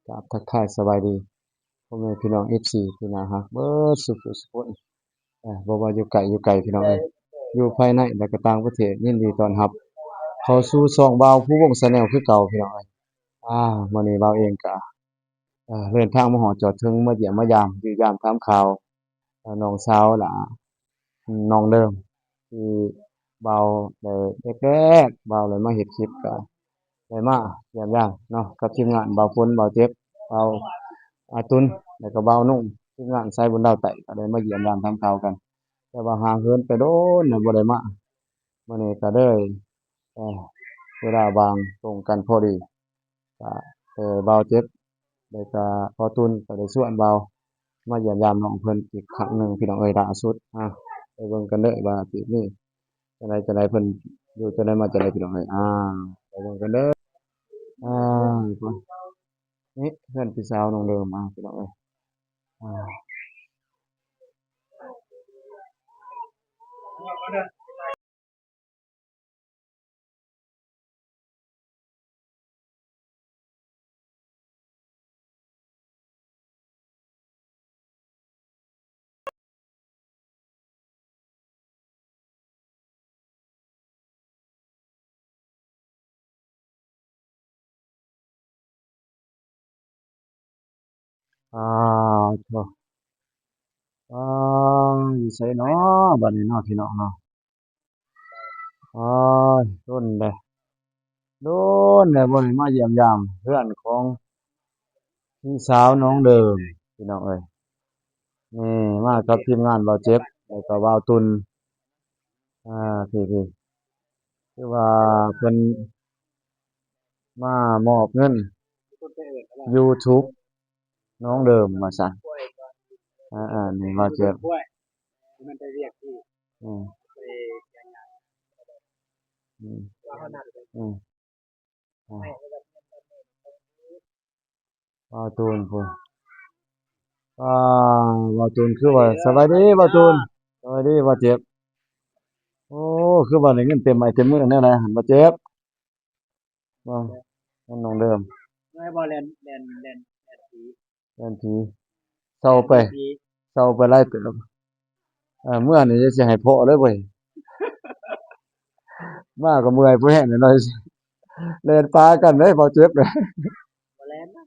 ກາບທັກທາຍສະບາຍດີພໍ່ແມ່ພີ່ນ້ອງເອັຟຊີທີ່ໜ້າຮັກເບິດສູ່ຜູ້ສູ່ຄົນ ເອີ ບໍ່ວ່າຢູ່ໃກ້ຢູ່ໄກພີ່ນ້ອງເອີຍ ຢູ່ພາຍໃນແລະກໍຕ່າງປະເທດ ຍິນດີຕ້ອນຮັບເຂົ້າສູ່ຊ່ອງບ່າວພູວົງ Channel ຄືເກົ່າພີ່ນ້ອງເອີຍ. ອາ ມື້ນີ້ບ່າວເອງກໍ ເດີນທາງມາຮອດຈອດເຖິງ ມາຢ້ຽມມາຢາມ ຢ້ຽມຢາມຖາມຂ່າວ ເອີ ນ້ອງສາວ ແລະ ນ້ອງເດີມ ທີ່ບ່າວໄດ້ແລກໆ ບ່າວໄດ້ມາເຮັດຄລິບ ກໍໄດ້ມາຢ້ຽມຢາມເນາະ ກັບທີມງານບ່າວຝົນ ບ່າວເຈັບ ບ່າວອາຕຸນ ແລ້ວກໍບ່າວນຸ່ງ ທີມງານສາຍບຸນລາວໃຕ້ ກໍໄດ້ມາຢ້ຽມຢາມຖາມຂ່າວກັນ ແຕ່ວ່າຫ່າງເຫີນໄປດົນແລ້ວບໍ່ໄດ້ມາ ມື້ນີ້ກໍເລີຍ ເອີ ເວລາວ່າງຕົງກັນພໍດີ ກະ ເອີ ບ່າວເຈັບ ແລ້ວກະພໍ່ຕຸນກໍໄດ້ຊວນບ່າວມາຢ້ຽມຢາມນ້ອງເພິ່ນອີກຄັ້ງໜຶ່ງພີ່ນ້ອງເອີຍ ລ່າສຸດ ອາ ໄປເບິ່ງກັນເດີວ່າຊິມີຈັ່ງໃດຈັ່ງໃດ ເພິ່ນຢູ່ຈັ່ງໃດມາຈັ່ງໃດພີ່ນ້ອງເອີຍ ອາ ໄປເບິ່ງກັນເດີ ອາ ນີ້ເຮືອນພີ່ສາວນ້ອງເດີມ ອາ ພີ່ນ້ອງເອີຍ ອາ. ອາ ໂທ້ ອາ ຢູ່ໃສເນາະ ບາດນີ້ເນາະ ພີ່ນ້ອງເນາະ ໂອ້ຍ ດົນແລ້ວ ດົນແລ້ວບໍ່ໄດ້ມາຢ້ຽມຢາມເຮືອນຂອງພີ່ສາວນ້ອງເດີມ ພີ່ນ້ອງເອີຍ ນີ້ມາກັບທີມງານບ່າວເຈັບ ແລ້ວກໍບ່າວຕຸນ ອາ ທີ່ ທີ່ ຄືວ່າເພິ່ນມາມອບເງິນ YouTube ນ້ອງເດີມວ່າຊັ້ນ ອາໆ ນີ້ວ່າຈະ ມັນໄປວຽກທີ່ ອືມ ໄປ ອືມ ອືມ ອາ ບ່າວຕູນພຸ້ນ ອາ ບ່າວຕູນຄືວ່າ ສະບາຍດີບ່າວຕູນ ສະບາຍດີບ່າວເຈັບ ໂອ້ ຄືວ່າໄດ້ເງິນເຕັມໄມ້ເຕັມມືແນວໃດຫັ້ນ ບ່າວເຈັບ? ບໍ່ ແມ່ນນ້ອງເດີມ ເມື່ອຍບໍ່ແລ່ນ ແລ່ນ ແລ່ນ ແລ່ນຜີ ແລ່ນຜີ ເຊົາໄປ ແລ່ນຜີ ເຊົາໄປຫຼາຍເຕີບ ເອີ ເມື່ອນີ້ຈະຊິໃຫ້ພໍ້ເລີຍເວີຍ ມາກໍເມື່ອຍພໍແຮງແນ່ນອນ ແລ່ນປາກັນເດ້ ເບົາເຈັບເດ້ ບໍ່ແລ່ນນະ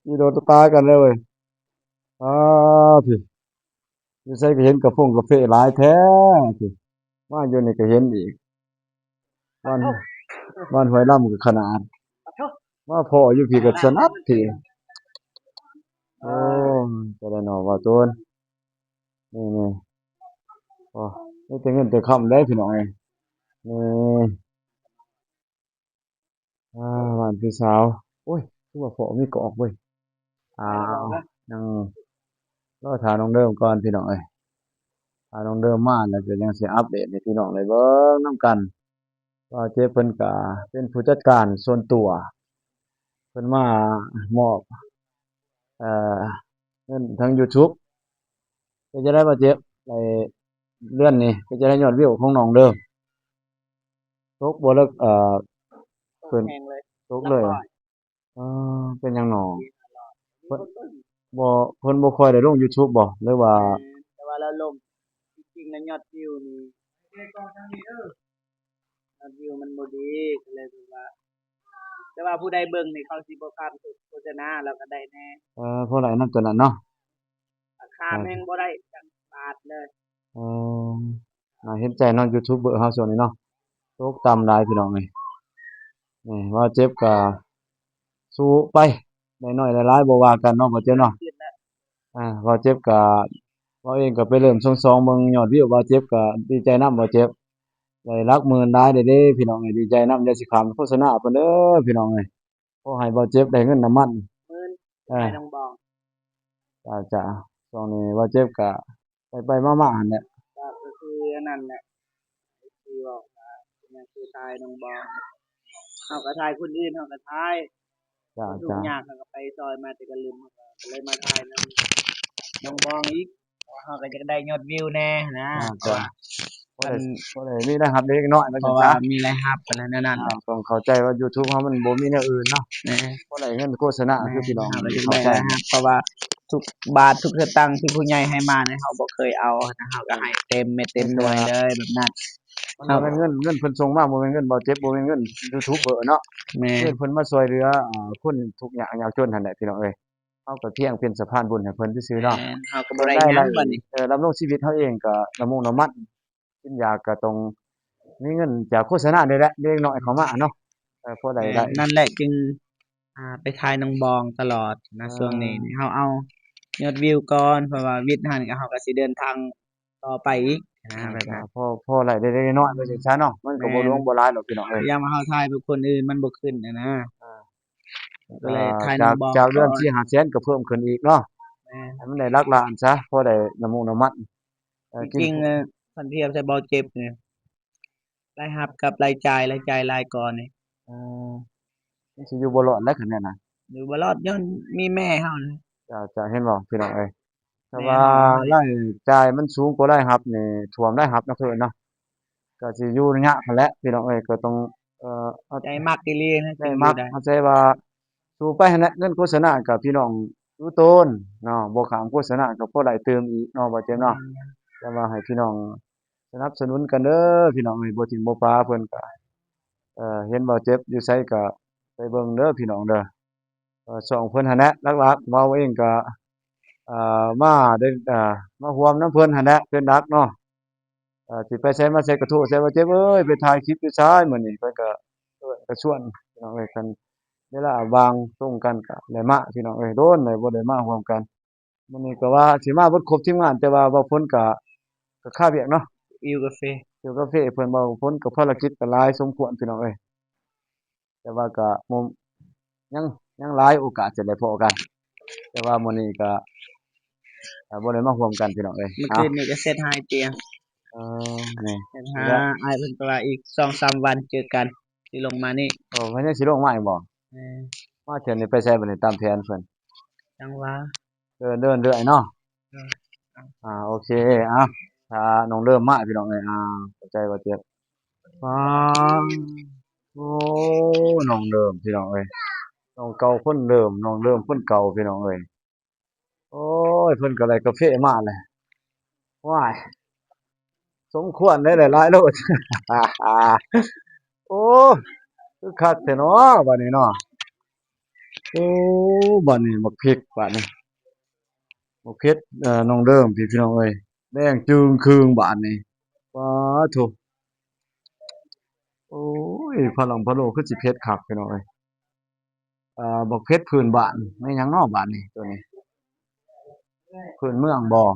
ຂີ່ລົດປາກັນເດ້ເວີຍ ອ້າ ພີ້ ຢູ່ໃສກໍເຫັນກາຟົງກາເຟຫຼາຍແທ້ພີ້ ມາຢູ່ນີ້ກໍເຫັນອີກ ບ້ານ ບ້ານຫ້ວຍລຳກໍຂະໜາດ ມາພໍ້ຢູ່ພີ້ກໍສະໜັດພີ້ ໂອ້ຍ ຈະໄດ້ເນາະ ເວົ້າໂຕນ ນີ້ໆ ໂອ້ ມີແຕ່ເງິນແຕ່ຄຳເດ້ພີ່ນ້ອງເອີຍ ນີ້ ອ່າ ບ້ານພີ່ສາວ ໂອ້ຍ ຄືວ່າພໍ້ມີກອກເວີຍ ອ່າ ຍັງລໍຖ້ານ້ອງເດີມກ່ອນພີ່ນ້ອງເອີຍ ຖ້ານ້ອງເດີມມາແລ້ວກໍຍັງຊິອັບເດດໃຫ້ພີ່ນ້ອງໄດ້ເບິ່ງນຳກັນ ບ່າວເຈັບເພິ່ນກໍເປັນຜູ້ຈັດການສ່ວນຕົວ ເພິ່ນມາມອບ ເອີ ເງິນທາງ YouTube ເປັນຈັ່ງໃດບ່າວເຈັບ ໄດ້ ເດືອນນີ້ເປັນຈັ່ງໃດຍອດວິວຂອງນ້ອງເດີມ ຕົກບໍ່ເລີກ ເອີ ຂຶ້ນ ຕົກແຮງເລີຍ ຕົກເລີຍ ຫຼັກຮ້ອຍ ເອີ ເປັນຫຍັງໜໍ ເພິ່ນບໍ່ ເພິ່ນບໍ່ຄ່ອຍໄດ້ລົງ YouTube ບໍ່ ຫຼືວ່າ ແມ່ນ ແຕ່ວ່າລາວລົງ ທີ່ຈິງນະຍອດວິວນີ້ ຍອດວິວມັນບໍ່ດີ ກໍເລີຍແບບວ່າ ແຕ່ວ່າຜູ້ໃດເບິ່ງນີ້ ເຂົາຊິບໍ່ຂ້າມໂຄສະນາ ລາວກໍໄດ້ແດ່ ເອີ ພໍໄດ້ນຳຕົວນັ້ນເນາະ ຂ້າມແຮງບໍ່ໄດ້ຈັກບາດເລີຍ ເອີ ໜ້າເຫັນໃຈເນາະ ຢູທູບເບີເຮົາຊ່ວງນີ້ເນາະ ຕົກຕ່ຳຫຼາຍພີ່ນ້ອງເອີຍ ນີ້ ບ່າວເຈັບກໍສູ້ໄປ ໄດ້ໜ້ອຍໄດ້ຫຼາຍບໍ່ວ່າກັນເນາະ ບ່າວເຈັບເນາະ ອ່າ ບ່າວເຈັບກໍ ບ່າວເອງກໍໄປເລີ່ມສ່ອງໆເບິ່ງຍອດວິວ ບ່າວເຈັບກໍດີໃຈນຳ ບ່າວເຈັບ ໄດ້ຫຼັກໝື່ນຫຼາຍເດ້ ພີ່ນ້ອງເອີຍ ດີໃຈນຳ ຢ່າຊິຂ້າມໂຄສະນາເພິ່ນເດີ ພີ່ນ້ອງເອີຍ ຂໍໃຫ້ບ່າວເຈັບໄດ້ເງິນນ້ຳມັນ ໝື່ນ ອ່າ ໄປໜອງບອງ ຈ້າໆ ຊ່ວງນີ້ບ່າວເຈັບກະໄປໆມາໆຫັ້ນແຫຼະ ກໍຄືອັນນັ້ນແຫຼະ ທີ່ເວົ້າວ່າເປັນຫຍັງຄືຖ່າຍໜອງບອງ ເຮົາກໍຖ່າຍຄົນອື່ນ ເຮົາກໍຖ່າຍ ຈ້າໆ ທຸກຍາກເຮົາກໍໄປຊ່ອຍມາແຕ່ກະລຶມ ເຮົາກໍເລີຍມາຖ່າຍນຳໜອງບອງອີກ ເພາະວ່າເຮົາກໍຢາກໄດ້ຍອດວິວແດ່ນະ ຈ້າໆ ພໍໄດ້ມີລາຍຮັບເລັກນ້ອຍວ່າຊັ້ນຊະ ເພາະວ່າມີລາຍຮັບ ປະມານນັ້ນແຫຼະ ຕ້ອງເຂົ້າໃຈວ່າ YouTube ເຮົາມັນບໍ່ມີແນວອື່ນເນາະ ພໍໄດ້ເງິນໂຄສະນາຄືພີ່ນ້ອງເຂົ້າໃຈ ເພາະວ່າທຸກບາດທຸກສະຕັງທີ່ຜູ້ໃຫຍ່ໃຫ້ມານີ້ ເຮົາບໍ່ເຄີຍເອົານະ ເຮົາກໍໃຫ້ເຕັມເມັດເຕັມໜ່ວຍເລີຍແບບນັ້ນ ມັນບໍ່ແມ່ນເງິນ ເງິນເພິ່ນສົ່ງມາ ບໍ່ແມ່ນເງິນເບົາເຈັບ ບໍ່ແມ່ນເງິນຢູທູບເບີເນາະ ແມ່ນ ເງິນເພິ່ນມາຊ່ວຍເຫຼືອຄົນທຸກຍາກຍາກຈົນຫັ້ນແຫຼະພີ່ນ້ອງເອີຍ ເຮົາກໍພຽງເປັນສະພານບຸນໃຫ້ເພິ່ນຊື່ໆເນາະ ແມ່ນ ເຮົາກໍບໍ່ໄດ້ຫຍັງບັດນີ້ ເອີ ດຳລົງຊີວິດເຮົາເອງກໍນ້ຳມູກນ້ຳມັນ ກິນຢາກໍຕ້ອງມີເງິນຈາກໂຄສະນານີ້ແຫຼະ ເລັກນ້ອຍເຂົ້າມາເນາະ ເອີ ພໍໄດ້ ແມ່ນ ໄດ້ ນັ້ນແຫຼະຈຶ່ງ ອ່າ ໄປຖ່າຍໜອງບອງຕະຫຼອດນະ ເອີ ຊ່ວງນີ້ນີ້ ເຮົາເອົາຍອດວິວກ່ອນ ເພາະວ່າວິດຫັ້ນກໍ ເຮົາກໍຊິເດີນທາງຕໍ່ໄປອີກນະ ອ່າ ແບບນັ້ນ ກໍພໍ ພໍໄດ້ເລັກໆນ້ອຍໆ ວ່າຊັ້ນຊະເນາະ ມັນກໍບໍ່ຫຼວງບໍ່ຫຼາຍດອກພີ່ນ້ອງເອີຍ ຍາມເຮົາຖ່າຍເປັນຄົນອື່ນມັນບໍ່ຂຶ້ນນະ ອ່າ ກໍເລີຍຖ່າຍໜອງບອງ ຈາກເດືອນສີ່ຫ້າແສນກໍເພີ່ມຂຶ້ນອີກເນາະ ແມ່ນ ໃຫ້ມັນໄດ້ຫຼັກລ້ານຊະ ພໍໄດ້ນ້ຳມູກນ້ຳມັນ ເອີ ຈິງໆ ຄັນທຽບໃສ່ເບົາເຈັບນີ້ ລາຍຮັບກັບລາຍຈ່າຍ ລາຍຈ່າຍຫຼາຍກ່ອນນີ້ ເອີ ມັນຊິຢູ່ບໍ່ລອດແລ້ວຄັນແນວນັ້ນ ຢູ່ບໍ່ລອດ ຍ້ອນມີແມ່ເຮົານະ ເຈົ້າ ເຈົ້າ ເຫັນບໍ່ພີ່ນ້ອງເອີຍ ຖ້າວ່າລາຍຈ່າຍມັນສູງກວ່າລາຍຮັບນີ້ ຖ້ວມລາຍຮັບເນາະ ຄືເນາະ ກໍຊິຢູ່ຍາກຫັ້ນແຫຼະພີ່ນ້ອງເອີຍ ກໍຕ້ອງ ເອີ ໃຈມັກອີ່ຫຼີນະ ໃຈມັກ ເອົາໃຈວ່າສູ້ໄປຫັ້ນແຫຼະ ເງິນໂຄສະນາກໍພີ່ນ້ອງຢູ່ໂຕນເນາະ ບໍ່ຂ້າມໂຄສະນາກໍພໍໄດ້ຕື່ມອີກເນາະ ບໍ່ເຈັບເນາະ ແຕ່ວ່າໃຫ້ພີ່ນ້ອງ ສະໜັບສະໜູນກັນເດີພີ່ນ້ອງເອີຍ ບໍ່ຖິ້ມບໍ່ປະເພິ່ນກະ ເອີ ເຫັນບໍ່ເຈັບຢູ່ໃສກະໄປເບິ່ງເດີພີ່ນ້ອງເດີ ເອີ ຊ່ອງເພິ່ນຫັ້ນແຫຼະ ຫຼັກໆ ເວົ້າເອງກະ ເອີ ມາໄດ້ ເອີ ມາຮ່ວມນຳເພິ່ນຫັ້ນແຫຼະ ເປັນຫຼັກເນາະ ເອີ ຊິໄປໃສມາໃສກະໂທໃສ່ວ່າ ເຈັບເອີຍ ໄປຖ່າຍຄລິບຢູ່ຊາຍມື້ນີ້ ເພິ່ນກະເອີ້ນກະຊວນພີ່ນ້ອງເອີຍ ຄັນເວລາວ່າງຕົງກັນກະໄດ້ມາພີ່ນ້ອງເອີຍ ໂດນແລ້ວບໍ່ໄດ້ມາຮ່ວມກັນ ມື້ນີ້ກໍວ່າຊິມາເບິດຄົບທີມງານ ແຕ່ວ່າບ່າວພົນກໍ ກໍຄາວຽກເນາະ ຫິວກາເຟ ຫິວກາເຟ ເພິ່ນ ບ່າວພົນກໍພາລະກິດກໍຫຼາຍສົມຄວນພີ່ນ້ອງເອີຍ ແຕ່ວ່າກໍບໍ່ ຍັງ ຍັງຫຼາຍໂອກາດຈະໄດ້ພໍ້ກັນ ແຕ່ວ່າມື້ນີ້ກໍ ເອີ ບໍ່ໄດ້ມາຮ່ວມກັນພີ່ນ້ອງເອີຍ ເມື່ອຄືນນີ້ກໍເສັດຫາຍຕຽງ ເອີ ນີ້ ເສັດຫາ ອ້າຍເພິ່ນກໍວ່າອີກສອງສາມວັນເຈີກັນ ຊິລົງມານີ້ ໂອ້ ເພິ່ນຍັງຊິລົງມາອີກບໍ່? ແມ່ນ ມາເທື່ອນີ້ໄປໃສບັດນີ້ ຕາມແຜນເພິ່ນ? ຈັ່ງວ່າ ເດີນ ເດີນເລື້ອຍເນາະ ເອີ ອ່າ ໂອເຄ ອ່າ ຖ້ານ້ອງເລີ່ມມາພີ່ນ້ອງເອີຍ ອ່າ ເຂົ້າໃຈບໍ່ເຈັບ ອ່າ ໂອ້ ນ້ອງເລີ່ມພີ່ນ້ອງເອີຍ ນ້ອງເກົ່າຄົນເລີ່ມ ນ້ອງເລີ່ມຄົນເກົ່າພີ່ນ້ອງເອີຍ ໂອ້ຍ ເພິ່ນກໍໄດ້ກາເຟມາແລ້ວ ວ້າຍ ສົມຄວນໄດ້ຫຼາຍໂລດ ໂອ້ ຄືຄັກແທ້ເນາະ ບາດນີ້ເນາະ ໂອ້ ບາດນີ້ບັກເຜັດ ບາດນີ້ບັກເຜັດ ເອີ ນ້ອງເດີມ ພີ່ ພີ່ນ້ອງເອີຍ ແດງຈຶ່ງຄຶງບາດນີ້ ປາໂທ້ ໂອ້ຍ ພະລັງພະໂລ ຄືຊິເຜັດຄັກ ພີ່ນ້ອງເອີຍ ອ່າ ບັກເຜັດພື້ນບ້ານ ແມ່ນຫຍັງເນາະບາດນີ້ ໂຕນີ້ ພື້ນເມືອງບໍ່?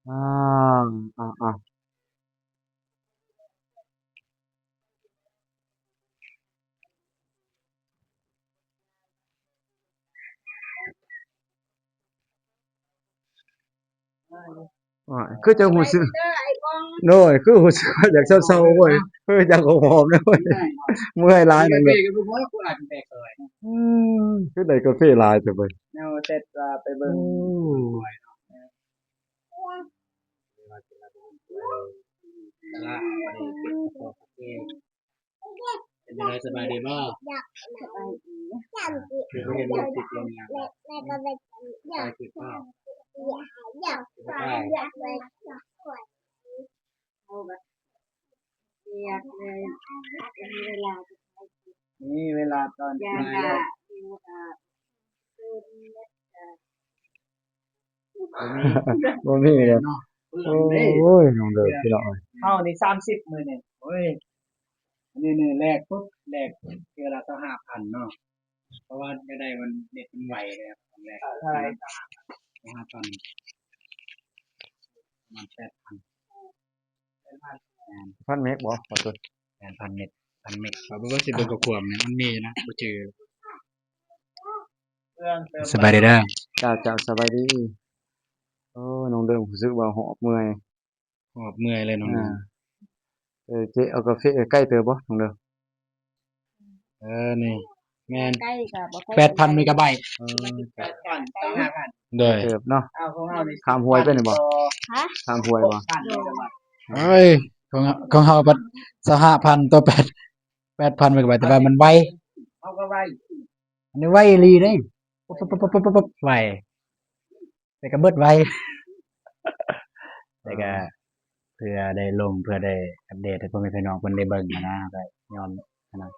ອ່າ ອ່າ ອ່າ ໂອ້ຍ ຄືຈະຮູ້ສຶກ ໂດຍ ຄືຮູ້ສຶກວ່າຢາກເຊົາໆ ໂອ້ຍ ຄືຢາກຫອມໆ ໂດຍ ເມື່ອຍຫຼາຍ ເມື່ອຍຫຼາຍ ອືມ ຄືໄດ້ກາເຟຫຼາຍແທ້ເວີຍ ແນວເສັດວ່າໄປເບິ່ງ ໂອ້ ເປັນຈັ່ງໃດ ສະບາຍດີບໍ່? ສະບາຍດີ ຄືບໍ່ເຫັນລົງຄລິບລົງຫຍັງ ຖ່າຍຄລິບບໍ່? ເຮົາກໍວຽກເລີຍ ບໍ່ມີເວລາຈະຖ່າຍຄລິບ ມີເວລາຕອນ ຢ່າງ ເວລາ ບໍ່ມີ ບໍ່ມີເລີຍ ໂອ້ຍ ນ້ອງເດີ ພີ່ນ້ອງເອີຍ ເຮົານີ້ສາມສິບມື້ນີ້ ໂອ້ຍ ອັນນີ້ນີ້ແລກປຸບ ແລກເທື່ອລະຊາວຫ້າພັນເນາະ ເພາະວ່າຢາກໄດ້ມັນເນັດມັນໄວເດ້ ແລກຊາວຫ້າພັນ ປະມານແປດພັນ ພັນເມັກບໍ່? ຂໍໂທດ ແມ່ນ ພັນເມັກ ພັນເມັກ ຂ້ອຍບໍ່ວ່າຊິເບິ່ງຂໍ້ຄວາມນີ້ ມັນມີນະ ບໍ່ຈື່ ສະບາຍດີເດີ ເຈົ້າ ເຈົ້າ ສະບາຍດີ ໂອ້ ນ້ອງເດີ ຮູ້ສຶກວ່າຫອບເມື່ອຍ ຫອບເມື່ອຍເລີຍນ້ອງເດີ ອ່າ ເອີ ເຈ ເອົາກາເຟໃກ້ເຕີບບໍ່ນ້ອງເດີ? ເອີ ນີ້ ແມ່ນ ໃກ້ກໍບໍ່ຄ່ອຍ ແປດພັນເມກາໄບ ເອີ ແປດພັນ ໂດຍ ເຕີບເນາະ ຂ້າມຫ້ວຍໄປນີ້ບໍ່? ຮະ? ຂ້າມຫ້ວຍບໍ່? ຫົກພັນເມກາໄບ ໂອ້ຍ ຂອງ ຂອງເຮົາບັດຊາວຫ້າພັນ ຕໍ່ແປດ ແປດພັນ ເໝືອນກັນ ແຕ່ວ່າມັນໄວ ເຮົາກໍໄວ ອັນນີ້ໄວອີ່ຫຼີເດ້ ປຸບໆໆໆ ໄວ ແຕ່ກໍເບິດໄວ ແຕ່ກໍເພື່ອໄດ້ລົງ ເພື່ອໄດ້ອັບເດດໃຫ້ພໍ່ແມ່ພີ່ນ້ອງເພິ່ນໄດ້ເບິ່ງຫັ້ນນະ ກໍຍ້ອນຫັ້ນນະ.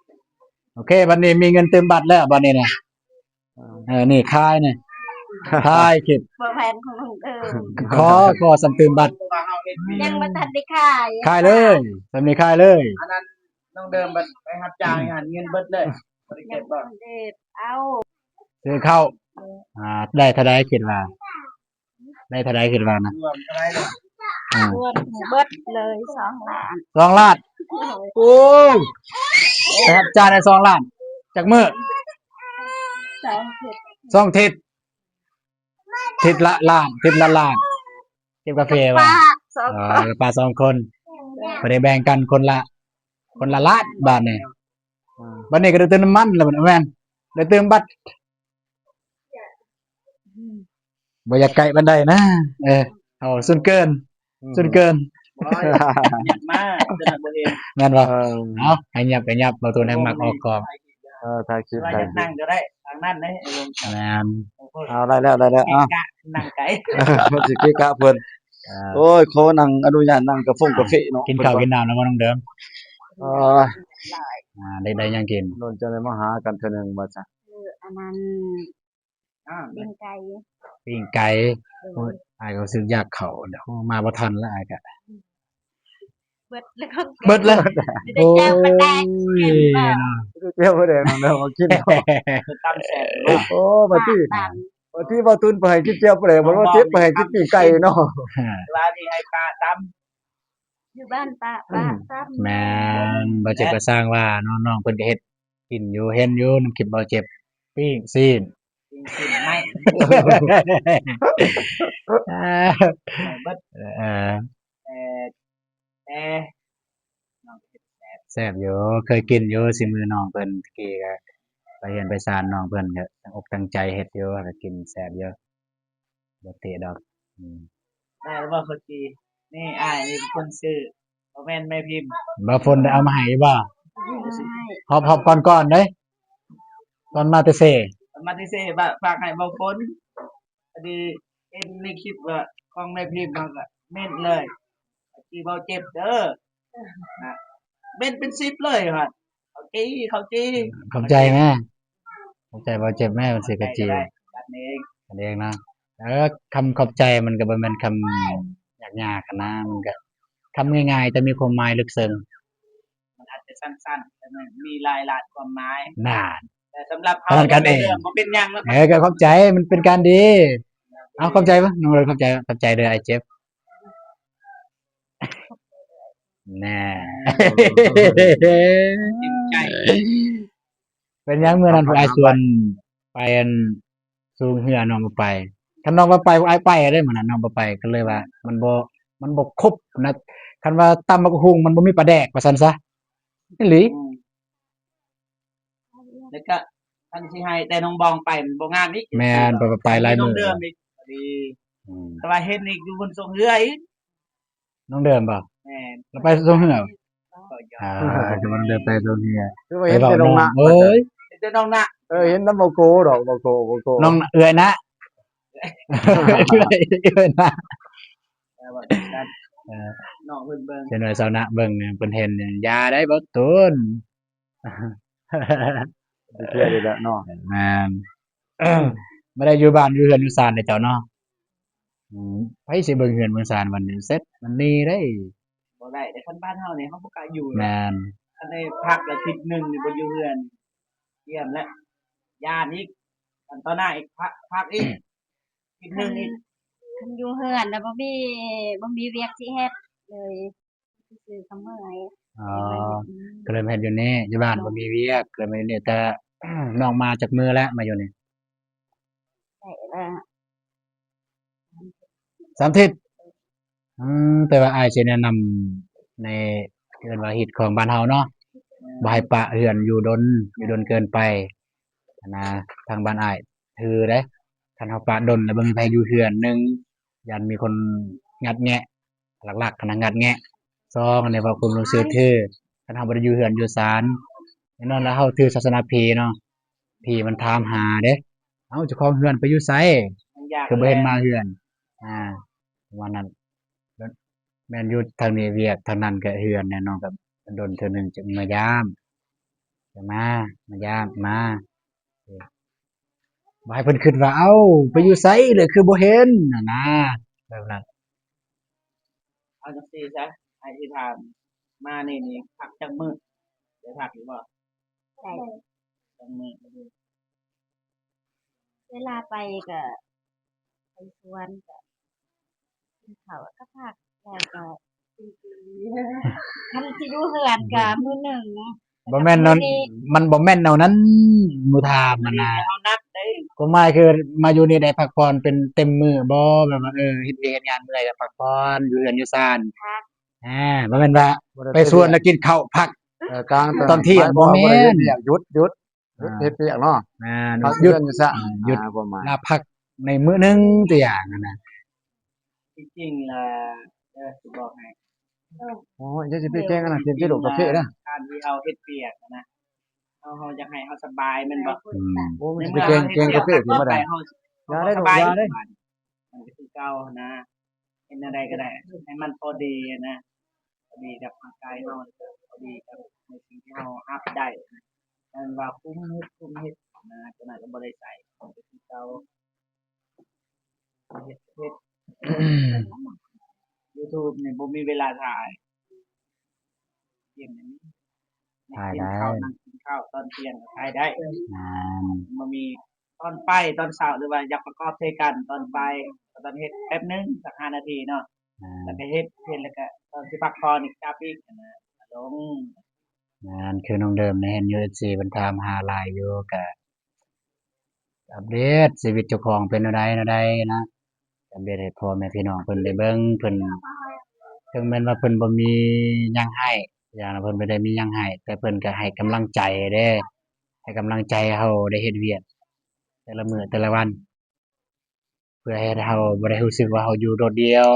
ໂອເຄ ບັດນີ້ມີເງິນຕື່ມບັດແລ້ວ ບັດນີ້ນະ ເອີ ນີ້ຂາຍນີ້ ຂາຍຄລິບ ບໍ່ແມ່ນຂອງນ້ອງເອີ ຂໍ ຂໍສ່ຳຕື່ມບັດ ຍັງບໍ່ທັນໄດ້ຂາຍ ຂາຍເລີຍ ສ່ຳນີ້ຂາຍເລີຍ ອັນນັ້ນນ້ອງເດີມບັດໄປຮັບຈ້າງຫັ້ນ ເງິນເບິດເລີຍ ບໍ່ໄດ້ເກັບບໍ່ ຍັງບໍ່ທັນໄດ້ເອົາ ຊື້ເຂົ້າ ອ່າ ໄດ້ເທົ່າໃດຄິດວ່າ ໄດ້ເທົ່າໃດຄິດວ່ານະ ລວມເທົ່າໃດລະ ອ່າ ລວມເບິດເລີຍສອງລ້ານ ສອງລ້ານ ໂອ້ຍ ໄປຮັບຈ້າງໄດ້ສອງລ້ານ ຈັກມື້ ສອງທິດ ສອງທິດ ທິດລະລ້ານ ທິດລະລ້ານ ເກັບກາເຟວ່າ ປາສອງ ອໍ ກັບປາສອງຄົນ ບໍ່ໄດ້ແບ່ງກັນຄົນລະ ຄົນລະລ້ານ ບາດນີ້ ອ່າ ບາດນີ້ກໍໄດ້ເຕີມນ້ຳມັນແລ້ວ ແມ່ນ ໄດ້ເຕີມບັດ ບໍ່ຢາກໃກ້ປານໃດນະ ເອີ ເອົາສ່ວນເກີນ ອືມ ສ່ວນເກີນ ໂອ້ຍ ຫຍັບມາ ເຈົ້າໜ້າບໍ່ເຫັນ ແມ່ນບໍ່ ເອີ ເອົາ ໃຫ້ຫຍັບກໍຫຍັບ ບໍ່ຕູນແຮງມັກອອກກ້ອງ ເອີ ຖ່າຍຄລິບ ວ່າຢາກນັ່ງກໍໄດ້ ທາງນັ້ນເດ້ ແມ່ນ ເອົາ ໄດ້ແລ້ວ ໄດ້ແລ້ວ ເອົາ ກະນັ່ງໄກ ມັນຊິເກະກະເພິ່ນ ອ່າ ໂອ້ຍ ຂໍນັ່ງ ອະນຸຍາດນັ່ງກາຟົງກາເຟເນາະ ກິນເຂົ້າກິນນ້ຳແລ້ວບໍ່ນ້ອງເດີມ ເອີ ອ່າ ໄດ້ ໄດ້ຫຍັງກິນ ໂດນຈັ່ງໄດ້ມາຫາກັນເທື່ອໜຶ່ງວ່າຊະ ເອີ ອັນນັ້ນ ອ່າ ປີ້ງໄກ່ ປີ້ງໄກ່ ໂດຍ ໂອ້ຍ ອ້າຍກໍຮູ້ສຶກຢາກເຂົ້າ ໂອ້ ມາບໍ່ທັນລະ ອ້າຍກະ ເບິດແລ້ວ ເບິດແລ້ວ ມີແຕ່ແຈ່ວປາແດກ ໂອ້ຍ ເຫັນບໍ່ ແຈ່ວປາແດກ ນ້ອງເດີມ ເອົາກິນ ຕຳແຊບ ໂອ້ ບາດນີ້ ບາດນີ້ບ່າວຕຸນໄປໃຫ້ກິນແຈ່ວປາແດກ ບ່າວເຈັບໄປໃຫ້ກິນປີ້ງໄກ່ເນາະ ວ່າຊິໃຫ້ປ້າຕຳ ຢູ່ບ້ານປ້າ ປ້າຕຳ ແມ່ນ ບ່າວເຈັບກໍຊ່າງວ່າເນາະ ນ້ອງເພິ່ນກໍເຮັດ ກິນຢູ່ ເຫັນຢູ່ນຳຄລິບບ່າວເຈັບ ປີ້ງຊີ້ນ ປີ້ງຊີ້ນໄມ້ ເບິດ ເອີ ແຕ່ ແຕ່ ນ້ອງເຮັດແຊບ ແຊບຢູ່ ເຄີຍກິນຢູ່ ສີມືນ້ອງເພິ່ນ ຕະກີ້ກໍໄປເຮືອນໄປຊານນ້ອງເພິ່ນ ກໍຕັ້ງອົກຕັ້ງໃຈເຮັດຢູ່ ກໍກິນແຊບຢູ່. ບໍ່ຕິດອກ ອືມ ໄດ້ແລ້ວບໍ່ເຂົ້າຈີ່? ນີ້ອ້າຍເປັນຄົນຊື້ ບໍ່ແມ່ນແມ່ພິມ. ບ່າວຝົນໄດ້ເອົາມາໃຫ້ຢູ່ບໍ່? ຮອບ ຮອບກ່ອນໆເດ້ ຕອນມາແຕ່ເຊ ຕອນມາແຕ່ເຊ ຝາກໃຫ້ບ່າວຝົນ. ພໍດີເຫັນໃນຄລິບວ່າຂອງແມ່ພິມ ເຮົາກໍເມັ້ນເລີຍ ເຂົ້າຈີ່ບ່າວເຈັບເດີ ນະ ເມັ້ນເປັນສິບເລີຍວ່າ ເຂົ້າຈີ່ ເຂົ້າຈີ່. ຂອບໃຈແມ່ ຂອບໃຈບ່າວເຈັບແມ່ ເພິ່ນຊື້ເຂົ້າຈີ່ ກັນເອງ ກັນເອງເນາະ. ເອີ ຄຳຂອບໃຈມັນກໍບໍ່ແມ່ນຄຳຍາກໆຫັ້ນນະ ມັນກໍຄຳງ່າຍໆ ແຕ່ມີຄວາມໝາຍເລິກເຊິ່ງ. ມັນອາດຈະສັ້ນໆ ແຕ່ມັນມີຫຼາຍລ້ານຄວາມໝາຍ ນັ້ນ ແຕ່ສຳລັບເຮົາ ເທົ່ານັ້ນກັນເອງ ບໍ່ເປັນຫຍັງ. ເອີ ກໍຂອບໃຈ ມັນເປັນການດີ ເອົາ ຂອບໃຈບໍ່ ນ້ອງເລີຍ ຂອບໃຈ ຂອບໃຈເດີ ອ້າຍເຈັບ ແນ່ ຈິງໃຈ. ເປັນຫຍັງມື້ນັ້ນພວກອ້າຍຊວນໄປ ອັນ ສູງເຮືອ ນ້ອງບໍ່ໄປ. ຄັນນ້ອງວ່າໄປ ພວກອ້າຍໄປເດ້ ມື້ນັ້ນນ້ອງບໍ່ໄປ ກໍເລີຍວ່າມັນບໍ່ ມັນບໍ່ຄົບນະ. ຄັນວ່າຕຳບັກຫຸ່ງມັນບໍ່ມີປາແດກ ວ່າຊັ້ນຊະ ອີ່ຫຼີ. ອືມ ແລ້ວກໍຄັນຊິໃຫ້ແຕ່ນ້ອງບອງໄປ ມັນບໍ່ງາມອີກ. ແມ່ນ ໄປ ໄປຫຼາຍມື້ ນ້ອງເດີມອີກ ພໍດີ ອືມ ແຕ່ວ່າເຫັນອີກຢູ່ບົນໂຊງເຮືອອີກ. ນ້ອງເດີມບໍ່? ແມ່ນ ລາວໄປໂຊງເຮືອ. ອ່າ ຄືວ່ານ້ອງເດີມໄປໂຊງເຮືອ ຄືວ່າເຫັນແຕ່ນ້ອງນະ ເອີຍ ເຫັນແຕ່ນ້ອງນະ ເອີ ເຫັນນຳບໍ່ໂກດອກ ບໍ່ໂກ ບໍ່ໂກ ນ້ອງເອື້ອຍນະ ເອື້ອຍນະ ເອີ ນ້ອງເພິ່ນເບິ່ງ ເຫັນວ່າຊາວນະເບິ່ງ ເພິ່ນເຫັນ ຢ່າໄດ້ບໍ່ຕູນ. ໄປທ່ຽວຢູ່ແລ້ວເນາະ. ແມ່ນ ບໍ່ໄດ້ຢູ່ບ້ານຢູ່ເຮືອນຢູ່ຊານເດ້ເຈົ້າເນາະ. ອືມ ໃຜຊິເບິ່ງເຮືອນເບິ່ງຊານ ມັນເສັດ ມັນໜີເດ້. ບໍ່ໄດ້ເດ້ ຄັນບ້ານເຮົານີ້ ເຮົາບໍ່ກ້າຢູ່. ແມ່ນ ຄັນໄດ້ພັກອາທິດໜຶ່ງນີ້ບໍ່ຢູ່ເຮືອນ ຢ້ຽມແລ້ວ ຢ້ານອີກ ຄັນຕໍ່ໜ້າອີກ ພັກ ພັກອີກ ອາທິດໜຶ່ງອີກ. ຄັນ ຄັນຢູ່ເຮືອນແລ້ວບໍ່ມີ ບໍ່ມີວຽກຊິເຮັດເລີຍ. ຊື່ໆ ກໍເມື່ອຍ. ອໍ ອືມ ກໍເລີຍມາເຮັດຢູ່ນີ້ ຢູ່ບ້ານບໍ່ມີວຽກ ກໍເລີຍມາຢູ່ນີ້. ແຕ່ນ້ອງມາຈັກມື້ແລ້ວ ມາຢູ່ນີ້? ໄດ້ລະ ສາມທິດ. ອືມ ແຕ່ວ່າອ້າຍຊິແນະນຳໃນ ເອີ້ນວ່າຮີດຄອງບ້ານເຮົາເນາະ ບໍ່ໃຫ້ປະເຮືອນຢູ່ດົນ ຢູ່ດົນເກີນໄປຫັ້ນນະ. ທາງບ້ານອ້າຍຖືເດ້ ຄັນເຮົາປະດົນແລ້ວບໍ່ມີໃຜຢູ່ເຮືອນ ໜຶ່ງ ຢ້ານມີຄົນງັດແງະ ລັກໆ ຫັ້ນນະ ງັດແງະ ສອງ ອັນນີ້ເວົ້າຄວາມຮູ້ສຶກຖື ຄັນເຮົາບໍ່ໄດ້ຢູ່ເຮືອນຢູ່ຊານ ແນ່ນອນລະເຮົາຖືສາສະໜາຜີເນາະ ຜີມັນຖາມຫາເດ້ ເອົ້າ ເຈົ້າຂອງເຮືອນໄປຢູ່ໃສ ຄືບໍ່ເຫັນມາເຮືອນ ອ່າ ປະມານນັ້ນ ແມ່ນຢູ່ທາງນີ້ວຽກ ທາງນັ້ນກະເຮືອນແນ່ນອນ ກະດົນເທື່ອໜຶ່ງຈຶ່ງມາຢາມ ຈະມາ ມາຢາມ ມາ ບໍ່ໃຫ້ເພິ່ນຄິດວ່າ ເອົ້າ ໄປຢູ່ໃສແລ້ວຄືບໍ່ເຫັນຫັ້ນນະ ແບບນັ້ນ. ເອົາຈັ່ງຊີ້ຊະ ອ້າຍຊິຖາມ ມານີ້ນີ້ພັກຈັກມື້ ໄດ້ພັກຢູ່ບໍ່? ໄດ້ ຈັກມື້? ເວລາໄປກະໄປສວນ ກະກິນເຂົ້າ ກະພັກ ແລ້ວກະກິນ ຄັນຊິຢູ່ເຮືອນກະມື້ໜຶ່ງ ບໍ່ແມ່ນແນວ ມັນບໍ່ແມ່ນແນວນັ້ນ ໝູ່ຖາມຫັ້ນນະ ເຮົານັດເດ້ ຄວາມໝາຍຄືມາຢູ່ນີ້ໄດ້ພັກຜ່ອນເປັນເຕັມມື້ບໍ່? ແບບວ່າ ເອີ ເຮັດວຽກເຮັດງານເມື່ອຍກະພັກຜ່ອນ ຢູ່ເຮືອນຢູ່ຊານ ອ່າ ບໍ່ແມ່ນວ່າໄປສວນແລ້ວກິນເຂົ້າພັກ ເອີ ກາງຕອນທ່ຽງ ບໍ່ແມ່ນ ຫຍຸດ ຢຸດ ຢຸດເຮັດວຽກເນາະ ແມ່ນ ພັກຢູ່ເຮືອນຢູ່ຊານ ອ່າ ຄວາມໝາຍ ລາພັກໃນມື້ໜຶ່ງ ຕົວຢ່າງຫັ້ນນະ ທີ່ຈິງລະ ເອີ ຊິບອກໃຫ້ ໂອ້ຍ ຢ່າຊິໄປແກ່ງອັນນັ້ນ ກິນແຕ່ລູກກາເຟເດີ ການທີ່ເຮົາເຮັດວຽກນະ ເຮົາ ເຮົາຢາກໃຫ້ເຮົາສະບາຍແມ່ນບໍ່? ອືມ ໂອ້ຍ ໃນເມື່ອເຮົາເຮັດວຽກ ເຮົາ ເຮົາ ເຮົາ ເຮົາ ເຮົາ ເຮົາ ເຮົາ ເຮົາ ເຮົາ ເຮົາ ເຮົາ ເຮັດແນວໃດກະໄດ້ໃຫ້ມັນພໍດີຫັ້ນນະ ພໍດີກັບຮ່າງກາຍເຮົາ ແລ້ວກະພໍດີກັບໃນສິ່ງທີ່ເຮົາຮັບໄດ້ ແມ່ນວ່າຄຸມເຮັດ ຄຸມເຮັດນະ ຕົວນັ້ນກະບໍ່ໄດ້ໃຊ້ ກະຄືເກົ່າ ເຮັດ ເຮັດ ຢູທູບນີ້ບໍ່ມີເວລາຖ່າຍ ທ່ຽງນີ້ ນັ່ງກິນເຂົ້າ ນັ່ງກິນເຂົ້າຕອນທ່ຽງກະຖ່າຍໄດ້ ແມ່ນ ບໍ່ມີ ຕອນໄປຕອນເຊົ້າ ຫຼືວ່າຢາກປະກອບໃສ່ກັນ ຕອນໄປກະຕ້ອງເຮັດແປັບໜຶ່ງ ສັກຫ້ານາທີເນາະ ແລ້ວກະເຮັດ ເຮັດແລ້ວກະຕອນຊິພັກຜ່ອນອີກ ຈັບອີກຫັ້ນນະ ລົງ ແມ່ນ ຄືນ້ອງເດີມນີ້ ເຫັນຢູ່ ເອັຟຊີ ເພິ່ນຖາມຫາຫຼາຍຢູ່ ກະອັບເດດຊີວິດເຈົ້າຂອງເປັນແນວໃດ ແນວໃດນະ ອັບເດດໃຫ້ພໍ່ແມ່ພີ່ນ້ອງເພິ່ນໄດ້ເບິ່ງ ເພິ່ນ ເຖິງແມ່ນວ່າເພິ່ນບໍ່ມີຫຍັງໃຫ້ ຢ່າງເພິ່ນບໍ່ໄດ້ມີຫຍັງໃຫ້ ແຕ່ເພິ່ນກະໃຫ້ກຳລັງໃຈເດ້ ໃຫ້ກຳລັງໃຈເຮົາໄດ້ເຮັດວຽກແຕ່ລະມື້ແຕ່ລະວັນ ເພື່ອເຮັດໃຫ້ເຮົາບໍ່ໄດ້ຮູ້ສຶກວ່າເຮົາຢູ່ໂດດດ່ຽວ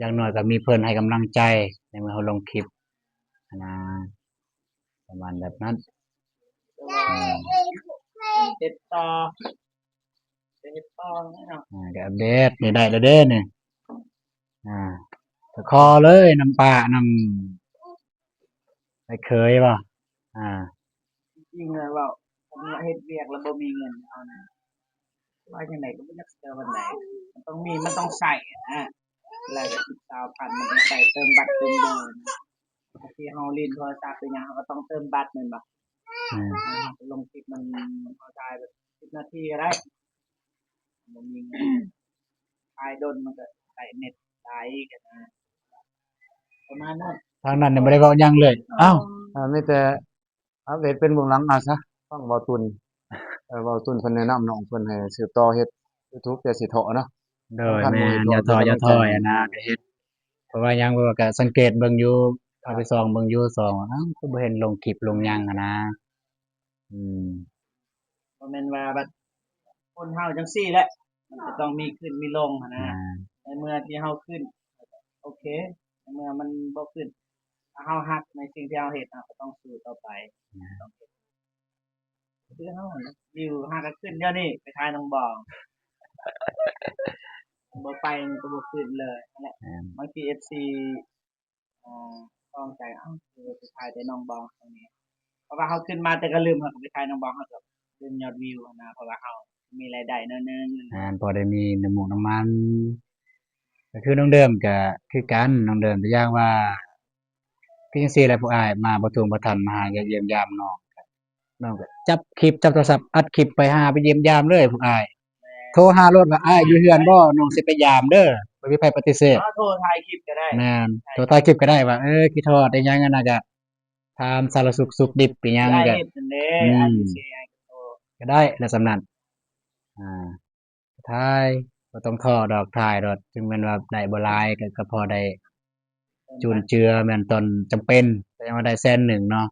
ຢ່າງໜ້ອຍກະມີເພິ່ນໃຫ້ກຳລັງໃຈ ໃນເມື່ອເຮົາລົງຄລິບຫັ້ນນະ ປະມານແບບນັ້ນ ເຮັດຕໍ່ ເຮັດຕໍ່ເນາະ ອ່າ ກະອັບເດດນີ້ ໄດ້ແລ້ວເດ້ນີ້ ອ່າ ກະຂໍເລີຍ ນຳປ້າ ນຳອ້າຍເຂີຍບໍ່ ອ່າ ຈິງໆ ເວົ້າ ຄັນວ່າເຮັດວຽກແລ້ວບໍ່ມີເງິນເອົານະ ວ່າຈັ່ງໃດກະບໍ່ຢາກເຊື່ອປານໃດ ມັນຕ້ອງມີ ມັນຕ້ອງໃຊ້ຫັ້ນນະ ລາຍໄດ້ສິບ ຊາວພັນ ມັນຕ້ອງໃຊ້ເຕີມບັດເຕີມເບີນະ ບາງທີເຮົາຫຼິ້ນໂທລະສັບເປັນຫຍັງ ເຮົາກະຕ້ອງເຕີມບັດແມ່ນບໍ່? ອືມ ເຮົາກະລົງຄລິບ ມັນ ເຮົາຖ່າຍແບບສິບນາທີກະໄດ້ ບໍ່ມີເງິນ ຖ່າຍດົນມັນກະໃຊ້ເນັດຫຼາຍກະນະ ປະມານນັ້ນ ທາງນັ້ນຍັງບໍ່ໄດ້ເວົ້າຫຍັງເລີຍ ເອົ້າ ເອີ ມີແຕ່ ອັບເດດເປັນເບື້ອງຫຼັງເອົາຊະ ຟັງເວົ້າຕຸນ ເອີ ເວົ້າຕຸນເພິ່ນແນະນຳນ້ອງເພິ່ນໃຫ້ສືບຕໍ່ເຮັດຢູທູບ ຢ່າຊິທໍ້ເນາະ ໂດຍ ແມ່ນ ຢ່າທໍ້ ຢ່າຖອຍຫັ້ນນະ ກະເຮັດ ເພາະວ່າຫຍັງ ເພາະວ່າກະສັງເກດເບິ່ງຢູ່ ເຂົ້າໄປສ່ອງເບິ່ງຢູ່ ສ່ອງ ເອົ້າ ຄືບໍ່ເຫັນລົງຄລິບລົງຫຍັງຫັ້ນນະ ອືມ ບໍ່ແມ່ນວ່າບັດ ຄົນເຮົາຈັ່ງຊີ້ແຫຼະ ມັນກະຕ້ອງມີຂຶ້ນມີລົງຫັ້ນນະ ໃນເມື່ອທີ່ເຮົາຂຶ້ນ ໂອເຄ ໃນເມື່ອມັນບໍ່ຂຶ້ນ ຖ້າເຮົາຮັກໃນສິ່ງທີ່ເຮົາເຮັດ ເຮົາກະຕ້ອງສູ້ຕໍ່ໄປ ຕ້ອງເຮັດ ຄືເຮົາຫັ້ນນະ ວິວຫາກະຂຶ້ນດຽວນີ້ ໄປຖ່າຍໜອງບອງ ບໍ່ໄປມັນກະບໍ່ຂຶ້ນເລີຍຫັ້ນແຫຼະ ບາງທີເອັຟຊີ ອ່າ ຕ້ອງໃຈ ເອົ້າ ຄືໄປຖ່າຍແຕ່ໜອງບອງເທົ່ານີ້ ເພາະວ່າເຮົາຂຶ້ນມາແຕ່ກະລຶມ ເຮົາກະໄປຖ່າຍໜອງບອງ ເຮົາກະດຶງຍອດວິວຫັ້ນນະ ເພາະວ່າເຮົາມີລາຍໄດ້ໜ້ອຍໜຶ່ງ ແມ່ນ ພໍໄດ້ມີນ້ຳມູກນ້ຳມັນ ກະຄືນ້ອງເດີມກະຄືກັນ ນ້ອງເດີມ ຕົວຢ່າງວ່າ ຄືຈັ່ງຊີ້ແຫຼະ ພວກອ້າຍມາບໍ່ທຸ່ງບໍ່ທັນ ມາຫາຢ້ຽມຢາມນ້ອງ ນ້ອງກະຈັບຄລິບ ຈັບໂທລະສັບ ອັດຄລິບໄປຫາ ໄປຢ້ຽມຢາມເລີຍພວກອ້າຍ ໂທຫາໂລດວ່າ ອ້າຍຢູ່ເຮືອນບໍ່ ນ້ອງຊິໄປຢາມເດີ ບໍ່ມີໃຜປະຕິເສດ ໂທຖ່າຍຄລິບກະໄດ້ ແມ່ນ ໂທຖ່າຍຄລິບກະໄດ້ວ່າ ເອີ ຄິດຮອດອີ່ຫຍັງຫັ້ນນະ ກະຖາມສາລະສຸກສຸກດິບອີ່ຫຍັງ ກະໄດ້ ແລ້ວສ່ຳນັ້ນ ອ່າ ຖ່າຍ ບໍ່ຕ້ອງທໍ້ດອກ ຖ່າຍໂລດ ເຖິງແມ່ນວ່າໄດ້ບໍ່ຫຼາຍ ກະ ກະພໍໄດ້ ຈຸນເຈືອ ແມ່ນຕອນຈຳເປັນ ກະຍັງວ່າໄດ້ແສນໜຶ່ງເນາະ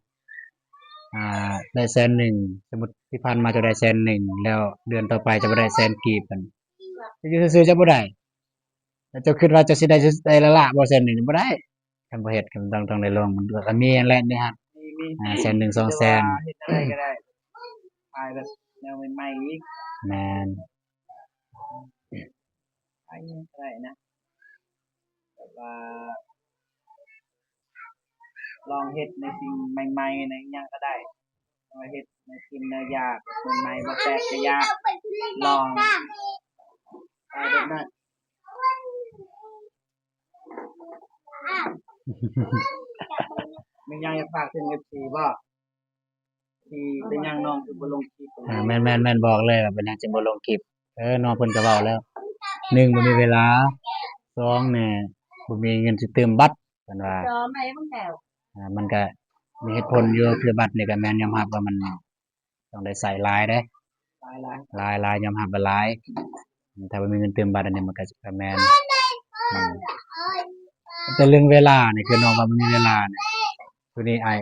ອ່າ ໄດ້ແສນໜຶ່ງ ສົມມຸດທີ່ຜ່ານມາເຈົ້າໄດ້ແສນໜຶ່ງ ແລ້ວເດືອນຕໍ່ໄປເຈົ້າບໍ່ໄດ້ແສນກີບ ເຈົ້າຢູ່ຊື່ໆ ເຈົ້າບໍ່ໄດ້ ແລ້ວເຈົ້າຄິດວ່າເຈົ້າຊິໄດ້ ຊິໄດ້ລ້າໆ ບໍ່ແສນໜຶ່ງ ບໍ່ໄດ້ ຄັນບໍ່ເຮັດກໍຕ້ອງ ຕ້ອງໄດ້ລົງ ມັນກໍມີຫັ້ນແຫຼະໃນຫັ້ນ ມີ ມີ ອ່າ ແສນໜຶ່ງ ສອງແສນ ແຕ່ວ່າເຮັດແນວໃດກໍໄດ້ ຂາຍແບບແນວໃໝ່ໆອີກ ແມ່ນ ຂາຍຫຍັງກໍໄດ້ນະ ແບບວ່າ ລອງເຮັດໃນສິ່ງໃໝ່ໆ ໃນຫຍັງກໍໄດ້ ແຕ່ວ່າເຮັດແນວກິນແນວຢາກໃໝ່ໆ ບໍ່ແປກກໍຢາກລອງ ໄປແບບນັ້ນ. ມີຫຍັງຢາກຝາກເຖິງເອັຟຊີບໍ່? ທີ່ເປັນຫຍັງນ້ອງຄືບໍ່ລົງຄລິບ? ອ່າ ແມ່ນໆໆ ບອກເລີຍວ່າເປັນຫຍັງຈຶ່ງບໍ່ລົງຄລິບ. ເອີ ນ້ອງເພິ່ນກໍເວົ້າແລ້ວ ໜຶ່ງ ບໍ່ມີເວລາ ສອງ ນີ້ ບໍ່ມີເງິນຊິຕື່ມບັດ ເພິ່ນວ່າ ອ່າ ມັນກະມີເຫດຜົນຢູ່ ຄືບັດນີ້ກະແມ່ນຍອມຮັບວ່າມັນຕ້ອງໄດ້ໃຊ້ຫຼາຍເດ້ ຫຼາຍໆ ຫຼາຍໆ ຍອມຮັບວ່າຫຼາຍ ຖ້າບໍ່ມີເງິນຕື່ມບັດອັນນີ້ມັນກະ ກະແມ່ນ ອືມ ແຕ່ເລື່ອງເວລານີ້ ຄືນ້ອງວ່າບໍ່ມີເວລານີ້ ໂຕນີ້ອ້າຍ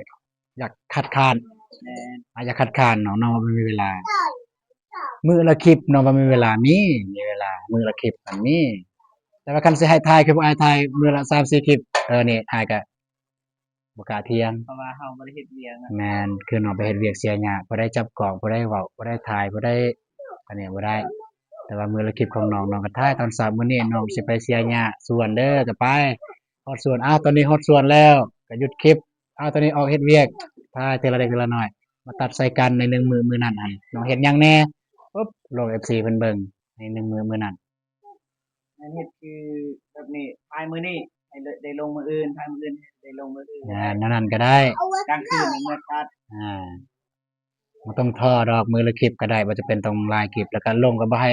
ຢາກຄັດຄ້ານ ແມ່ນ ອາ ຢາກຄັດຄ້ານນ້ອງ ນ້ອງວ່າບໍ່ມີເວລາ ມື້ລະຄລິບ ນ້ອງວ່າມີເວລາ ມີ ມີເວລາ ມື້ລະຄລິບມັນມີ ແຕ່ວ່າຄັນຊິໃຫ້ຖ່າຍ ຄືພວກອ້າຍຖ່າຍມື້ລະສາມສີ່ຄລິບ ເອີ ນີ້ອ້າຍກະບໍ່ກ້າຖຽງ ເພາະວ່າເຮົາບໍ່ໄດ້ເຮັດວຽກນະ ແມ່ນ ຄືນ້ອງໄປເຮັດວຽກເສຍຫຍ້າ ຜູ້ໃດຈັບກ້ອງ ຜູ້ໃດເວົ້າ ຜູ້ໃດຖ່າຍ ຜູ້ໃດ ອັນນີ້ບໍ່ໄດ້ ແຕ່ວ່າມື້ລະຄລິບຂອງນ້ອງ ນ້ອງກໍຖ່າຍຕອນເຊົ້າ ມື້ນີ້ນ້ອງຊິໄປເສຍຫຍ້າສວນເດີ ກໍໄປ ຮອດສວນ ອ້າວ ຕອນນີ້ຮອດສວນແລ້ວ ກໍຢຸດຄລິບ ອ້າວ ຕອນນີ້ອອກເຮັດວຽກ ຖ່າຍເທື່ອລະເລັກເທື່ອລະນ້ອຍ ມາຕັດໃສ່ກັນໃນໜຶ່ງມື້ ມື້ນັ້ນຫັ້ນ ນ້ອງເຮັດຫຍັງແດ່ ປຶບ ລົງເອັຟຊີເພິ່ນເບິ່ງໃນໜຶ່ງມື້ ມື້ນັ້ນ ແມ່ນເຮັດຄືແບບນີ້ ຖ່າຍມື້ນີ້ໃຫ້ໄດ້ລົງມື້ອື່ນ ຖ່າຍມື້ອື່ນໃຫ້ໄດ້ລົງມື້ອື່ນ ແມ່ນ ແນວນັ້ນກໍໄດ້ ກາງຄືນເມື່ອຕັດ ອ່າ ບໍ່ຕ້ອງທໍ້ດອກ ມື້ລະຄລິບກໍໄດ້ ບໍ່ຈຳເປັນຕ້ອງຫຼາຍຄລິບ ແລ້ວກໍລົງກໍບໍ່ໃຫ້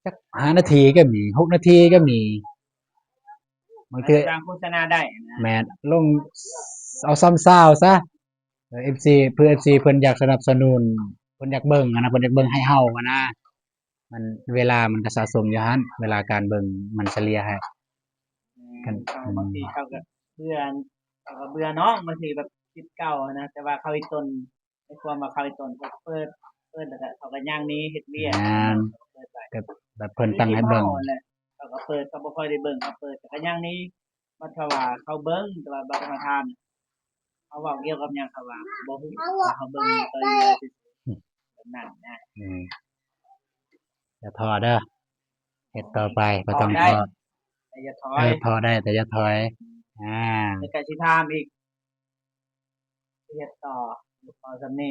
ຈັກຫ້ານາທີກໍມີ ຫົກນາທີກໍມີ ບາງເທື່ອ ສ້າງໂຄສະນາໄດ້ນະ ແມ່ນ ລົງເອົາຊາວຊາວຊະ ເອີ ເອັຟຊີ ເພື່ອເອັຟຊີເພິ່ນຢາກສະໜັບສະໜູນ ເພິ່ນຢາກເບິ່ງຫັ້ນນະ ເພິ່ນຢາກເບິ່ງໃຫ້ເຮົາຫັ້ນນະ ມັນ ເວລາມັນກໍສະສົມຢູ່ຫັ້ນ ເວລາການເບິ່ງມັນສະເລ່ຍໃຫ້ ແມ່ນ ຄັນ ເຂົາ ອືມ ບາງທີເຂົາກໍເບື່ອ ເຂົາກໍເບື່ອນ້ອງ ບາງທີແບບຄລິບເກົ່າຫັ້ນນະ ແຕ່ວ່າເຂົາອີ່ຕົນ ໃນຄວາມວ່າເຂົາອີ່ຕົນເຂົາເປີດ ເປີດແລ້ວກໍເຂົາກໍຍ່າງໜີເຮັດວຽກ ແມ່ນ ເຂົາກໍເປີດໄປ ແບບເພິ່ນຕັ້ງໃຫ້ເບິ່ງ ເຂົາກໍເປີດ ເຂົາບໍ່ຄ່ອຍໄດ້ເບິ່ງ ເຂົາເປີດແລ້ວກໍຍ່າງໜີ ບັດຖ້າວ່າເຂົາເບິ່ງ ແຕ່ວ່າບັດເຮົາຖາມ ເຮົາເວົ້າກ່ຽວກັບຫຍັງ ເຂົາວ່າບໍ່ຮູ້ ເຂົາວ່າເຮົາເບິ່ງຕໍ່ຢູ່ຊື່ໆ ແບບນັ້ນນະ ອືມ ຢ່າທໍ້ເດີ ເຮັດຕໍ່ໄປ ບໍ່ຕ້ອງທໍ້ ແຕ່ຢ່າຖອຍ ເອີ ທໍ້ໄດ້ ແຕ່ຢ່າຖອຍ ອືມ ອ່າ ແລ້ວກໍຊິຖາມອີກ ຊິເຮັດຕໍ່ ພໍສ່ຳນີ້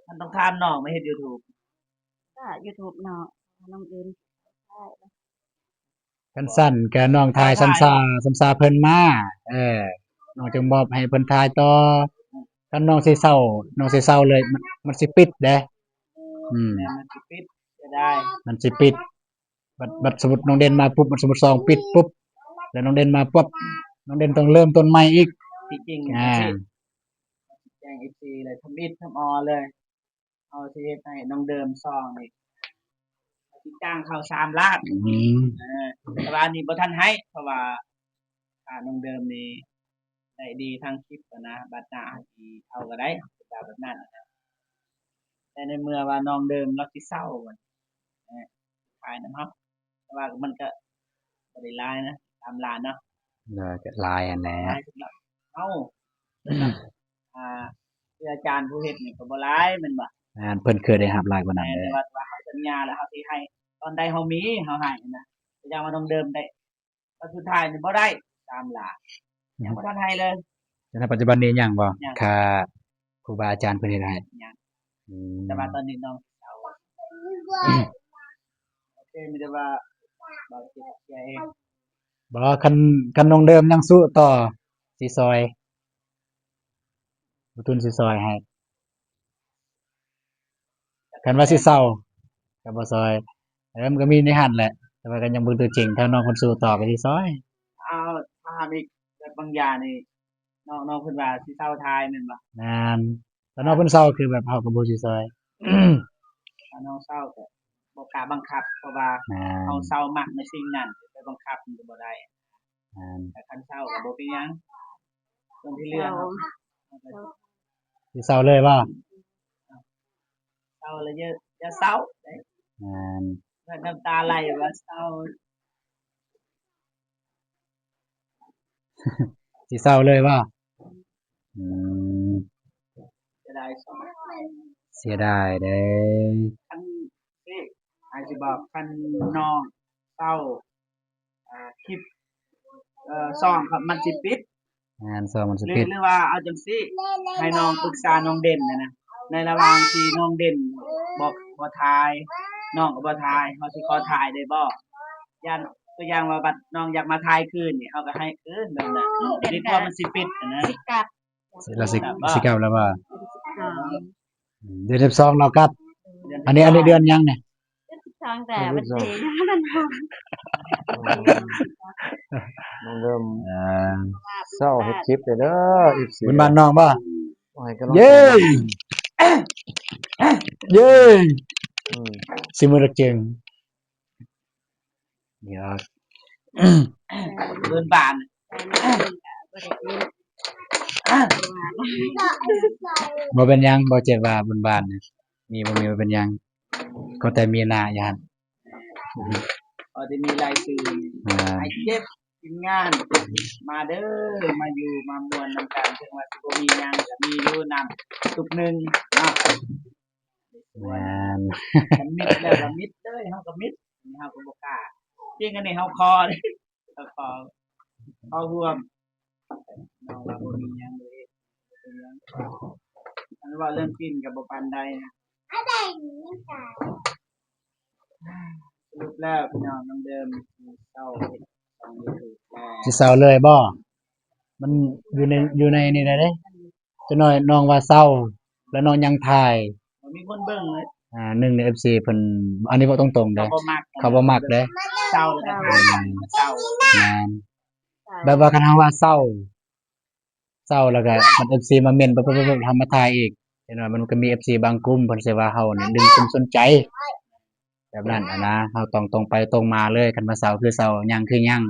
ມັນຕ້ອງຖາມນ້ອງມາເຮັດຢູທູບ ກໍຢູທູບເນາະ ນ້ອງອື່ນ ຄັນຊັ້ນກໍນ້ອງຖ່າຍຊຳຊາ ຊຳຊາເພິ່ນມາ ເອີ ນ້ອງຈຶ່ງມອບໃຫ້ເພິ່ນຖ່າຍຕໍ່ ຄັນນ້ອງຊິເຊົາ ນ້ອງຊິເຊົາເລີຍ ມັນ ມັນຊິປິດເດ້ ອືມ ແມ່ນ ມັນຊິປິດ ເສຍດາຍ ມັນຊິປິດ ບັດ ບັດສົມມຸດນ້ອງເດັ່ນມາປຸບ ບັດສົມມຸດສອງປິດປຸບ ແລ້ວນ້ອງເດັ່ນມາປັບ ນ້ອງເດັ່ນຕ້ອງເລີ່ມຕົ້ນໃໝ່ອີກ ທີ່ຈິງ ອ່າ ແຈ້ງເອັຟຊີເລີຍ ທຳອິດທຳອໍເລີຍ ເຮົາຊິເຮັດໃຫ້ນ້ອງເດີມສອງນີ້ ຊິຈ້າງເຂົາສາມລ້ານ ອືມ ເອີ ແຕ່ວ່າອັນນີ້ບໍ່ທັນໃຫ້ ເພາະວ່າ ອ່າ ນ້ອງເດີມນີ້ ໄດ້ດີທາງຄລິບຫັ້ນນະ ບັດໜ້າເຮົາຊິເອົາກໍໄດ້ ເປັນແບບນັ້ນນະ ແຕ່ໃນເມື່ອວ່ານ້ອງເດີມລາວຊິເຊົາ ເອີ ຂາຍນຳເຮົາ ແຕ່ວ່າມັນກໍບໍ່ໄດ້ຫຼາຍນະ ສາມລ້ານເນາະ ໜ້າຈະຫຼາຍຫັ້ນແຫຼະ ຫຼາຍສຳລັບເຮົາ ສຳລັບ ອ່າ ຄືອາຈານຜູ້ເຮັດນີ້ກໍບໍ່ຫຼາຍແມ່ນບໍ່? ແມ່ນ ເພິ່ນເຄີຍໄດ້ຮັບຫຼາຍກວ່ານັ້ນເດ້ ແຕ່ວ່າ ວ່າເຮົາສັນຍາແລ້ວເຮົາຊິໃຫ້ ຕອນໃດເຮົາມີເຮົາໃຫ້ນະ ຢ່າງວ່ານ້ອງເດີມໄດ້ ຕອນສຸດທ້າຍນີ້ບໍ່ໄດ້ ຕາມຫຼ້າ ຍັງບໍ່ທັນໃຫ້ເລີຍ ຈົນເຖິງປັດຈຸບັນນີ້ຍັງບໍ່? ຍັງ ຄ່າຄູບາອາຈານເພິ່ນເຮັດໃຫ້ ຍັງ ອືມ ແຕ່ວ່າຕອນນີ້ນ້ອງເຊົາ ໂອເຄ ມີແຕ່ວ່າ ບໍ່ ຄັນ ຄັນນ້ອງເດີມຍັງສູ້ຕໍ່ ຊິຊ່ອຍ ບໍ່ຕຸນຊິຊ່ອຍໃຫ້ ຄັນວ່າຊິເຊົາກໍບໍ່ຊ່ອຍ ເອີ ມັນກໍມີໃນຫັ້ນແຫຼະ ແຕ່ວ່າກໍຍັງບໍ່ຕົວຈິງ ຖ້ານ້ອງເພິ່ນສູ້ຕໍ່ກໍຊິຊ່ອຍ ເອົາ ຖາມອີກ ແບບບາງຢ່າງນີ້ ນ້ອງ ນ້ອງເພິ່ນວ່າຊິເຊົາຖ່າຍແມ່ນບໍ່? ແມ່ນ ຖ້ານ້ອງເພິ່ນເຊົາຄືແບບເຮົາກໍບໍ່ຊິຊ່ອຍ ຖ້ານ້ອງເຊົາກໍບໍ່ກ້າບັງຄັບ ເພາະວ່າ ແມ່ນ ເຮົາເຊົາມັກໃນສິ່ງນັ້ນ ໄປບັງຄັບມັນກໍບໍ່ໄດ້ ແມ່ນ ແຕ່ຄັນເຊົາກໍບໍ່ເປັນຫຍັງ ສ່ວນທີ່ເຫຼືອເຮົາ ຊິເຊົາເລີຍບໍ່? ເຊົາແລ້ວຢ່າ ຢ່າເຊົາເດ້ ແມ່ນ ນ້ຳຕາໄຫຼວ່າເສົ້າ. ຊິເສົ້າເລີຍບໍ່? ອືມ ເສຍດາຍ ເສຍດາຍເດ້. ຄັນ ເອີ ອ້າຍຊິບອກ ຄັນນ້ອງເສົ້າ ອ່າ ຄລິບ ເອີ ຊ່ອງມັນຊິປິດ. ແມ່ນ ຊ່ອງມັນຊິປິດ. ຫຼືວ່າເອົາຈັ່ງຊີ້ ໃຫ້ນ້ອງປຶກສານ້ອງເດັ່ນນະ ໃນລະຫວ່າງທີ່ນ້ອງເດັ່ນບໍ່ ບໍ່ຖ່າຍ ນ້ອງກໍບໍ່ຖ່າຍ ເຮົາຊິຂໍຖ່າຍໄດ້ບໍ່? ຢ່າງ ຕົວຢ່າງວ່າບັດນ້ອງຢາກມາຖ່າຍຄືນນີ້ ເຮົາກໍໃຫ້ຄືນແບບນັ້ນ ດີກວ່າມັນຊິປິດນະ. ຊິກັບ ຊິ ລາວຊິ ຊິກັບແລ້ວວ່າ ເດືອນສິບສອງລາວກັບ. ອັນນີ້ ອັນນີ້ເດືອນຫຍັງນີ້? ເດືອນສິບສອງ ແຕ່ວັນທີ ນ້ອງເລີ່ມ ເອີ ເຊົ້າເຮັດຄລິບເດີ ເອັຟຊີ ເປັນບ້ານນ້ອງບໍ່? ໃຫ້ກຳລັງ ເຢ້ ເຢ້ ອືມ ຊິມືລະເຈິງ ດຽວ ເອີ ບຸນບານ ບໍ່ເປັນຫຍັງ ບໍ່ເຈັບວ່າບຸນບານ ມີບໍ່ມີບໍ່ເປັນຫຍັງ ກໍແຕ່ມີໜ້າຢູ່ຫັ້ນ ກໍຈະມີລາຍຊື່ ອ່າ ອ້າຍເຈັບ ທີມງານ ມາເດີ ມາຢູ່ມາມ່ວນນຳກັນ ເຖິງວ່າຊິບໍ່ມີຫຍັງ ກໍມີຢູ່ນ້ຳຕຸກໜຶ່ງເນາະ. ແມ່ນ ຄັນມິດແລ້ວກໍມິດເລີຍ ເຮົາກໍມິດ ເຮົາກໍບໍ່ກ້າ ຈິງອັນນີ້ເຮົາຂໍເດ້ ເຮົາຂໍ ຂໍຮ່ວມ ນ້ອງວ່າບໍ່ມີຫຍັງເລີຍ ບໍ່ເປັນຫຍັງ ອັນເວົ້າເລື່ອງກິນກໍບໍ່ປານໃດນະ. ສະຫຼຸບແລ້ວພີ່ນ້ອງ ນ້ອງເດີມຊິເຊົາເຮັດຊ່ອງຢູທູບແລ້ວ ຊິເຊົາເລີຍບໍ່? ມັນຢູ່ໃນ ຢູ່ໃນນີ້ແຫຼະເດ້. ຈັກໜ້ອຍນ້ອງວ່າເຊົາ ແລ້ວນ້ອງຍັງຖ່າຍ ບໍ່ມີຄົນເບິ່ງເລີຍ ອ່າ ໜຶ່ງໃນເອັຟຊີເພິ່ນ ອັນນີ້ເວົ້າຕົງໆເດ້ ເຂົາບໍ່ມັກ ເຂົາບໍ່ມັກເດ້ ເຊົາແລ້ວກໍຖ່າຍ ເຊົາ ແມ່ນ ແບບວ່າຄັນເຮົາວ່າເຊົາ ເຊົາແລ້ວກໍມັນເອັຟຊີມາເມັ້ນ ປຶບໆໆ ເຮົາມາຖ່າຍອີກ ຈັກໜ້ອຍມັນກໍມີເອັຟຊີບາງກຸ່ມ ເພິ່ນຊິວ່າເຮົານີ້ດຶງຄວາມສົນໃຈ ແບບນັ້ນຫັ້ນນະ ເຮົາຕ້ອງຕົງໄປຕົງມາເລີຍ ຄັນວ່າເຊົາຄືເຊົາ ຍັງຄືຍັງ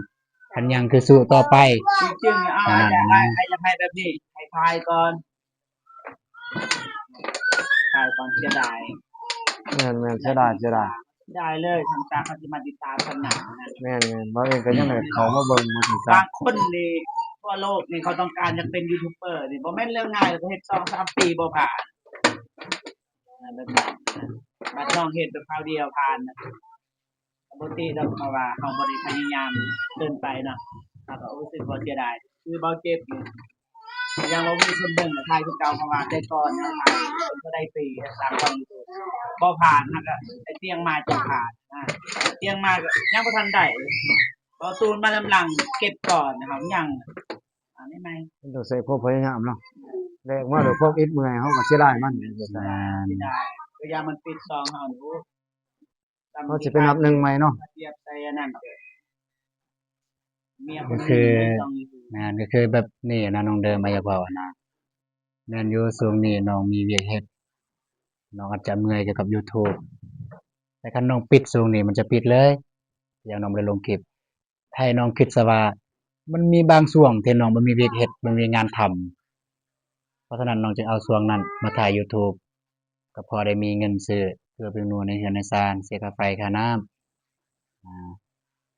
ຄັນຍັງຄືສູ້ຕໍ່ໄປ. ຈິງໆ ອ້າຍຢາກໃຫ້ ໃຫ້ ຢາກໃຫ້ແບບນີ້ ໃຫ້ຖ່າຍກ່ອນ ຖ່າຍກ່ອນ ເສຍດາຍ ແມ່ນໆ ເສຍດາຍ ເສຍດາຍ ເສຍດາຍເລີຍ ທັງຈາກເຂົາຊິມາຕິດຕາມກັນໜ້ານະ ແມ່ນໆ ເຮົາເອງກໍຍັງໄດ້ເຂົ້າມາເບິ່ງ ມາຕິດຕາມ ບາງຄົນນີ້ທົ່ວໂລກນີ້ເຂົາຕ້ອງການຢາກເປັນຢູທູບເບີນີ້ ບໍ່ແມ່ນເລື່ອງງ່າຍ ແລ້ວກໍເຮັດສອງສາມປີບໍ່ຜ່ານ. ອ່າ ແບບນັ້ນ ບັດນ້ອງເຮັດແບບຄາວດຽວຜ່ານນະ ກໍບໍ່ຕິດອກ ເພາະວ່າເຮົາບໍ່ໄດ້ພະຍາຍາມເກີນໄປເນາະ ເຮົາກໍຮູ້ສຶກວ່າເສຍດາຍ. ຄືເບົາເຈັບນີ້ ກໍຍັງວ່າມີຄົນເບິ່ງກໍຖ່າຍຄືເກົ່າ ເພາະວ່າແຕ່ກ່ອນເຮົາຖ່າຍເທົ່າໃດປີ ສາມຊ່ອງຢູທູບ ບໍ່ຜ່ານ ເຮົາກໍໄປຕຽງມາຈັ່ງຜ່ານ ອ່າ ຕຽງມາກໍຍັງບໍ່ທັນໄດ້ ເບົາຕູນມານຳຫຼັງເກັບກ່ອນ ເຮົາຍັງ ອັນນີ້ໃໝ່ ມັນຕ້ອງໃຊ້ຄວາມພະຍາຍາມເນາະ ແລກມາດ້ວຍຄວາມອິດເມື່ອຍ ເຮົາກໍເສຍດາຍມັນ ເສຍດາຍ ເສຍດາຍ ກໍຢ່າມັນປິດຊ່ອງເຮົານີ້ ໂອ້ ເຮົາຊິໄປນັບໜຶ່ງໃໝ່ເນາະ ມາທຽບໃສ່ອັນນັ້ນ ເມຍຄົນໜຶ່ງ ກໍຄື ແມ່ນ ກໍຄືແບບນີ້ນະ ນ້ອງເດີມ ອາ ຢາກເວົ້າຫັ້ນນະ ແມ່ນຢູ່ ຊ່ວງນີ້ນ້ອງມີວຽກເຮັດ ນ້ອງອາດຈະເມື່ອຍກ່ຽວກັບຢູທູບ ແຕ່ຄັນນ້ອງປິດຊ່ວງນີ້ມັນຈະປິດເລີຍ ຢ່າງນ້ອງບໍ່ໄດ້ລົງຄລິບ. ໃຫ້ນ້ອງຄິດຊະວ່າ ມັນມີບາງຊ່ວງທີ່ນ້ອງບໍ່ມີວຽກເຮັດ ບໍ່ມີງານທຳ ເພາະສະນັ້ນນ້ອງຈຶ່ງເອົາຊ່ວງນັ້ນມາຖ່າຍຢູທູບ ກໍພໍໄດ້ມີເງິນຊື້ເກືອແປ້ງນົວໃນເຮືອນໃນຊານ ເສຍຄ່າໄຟຄ່ານ້ຳ ອາ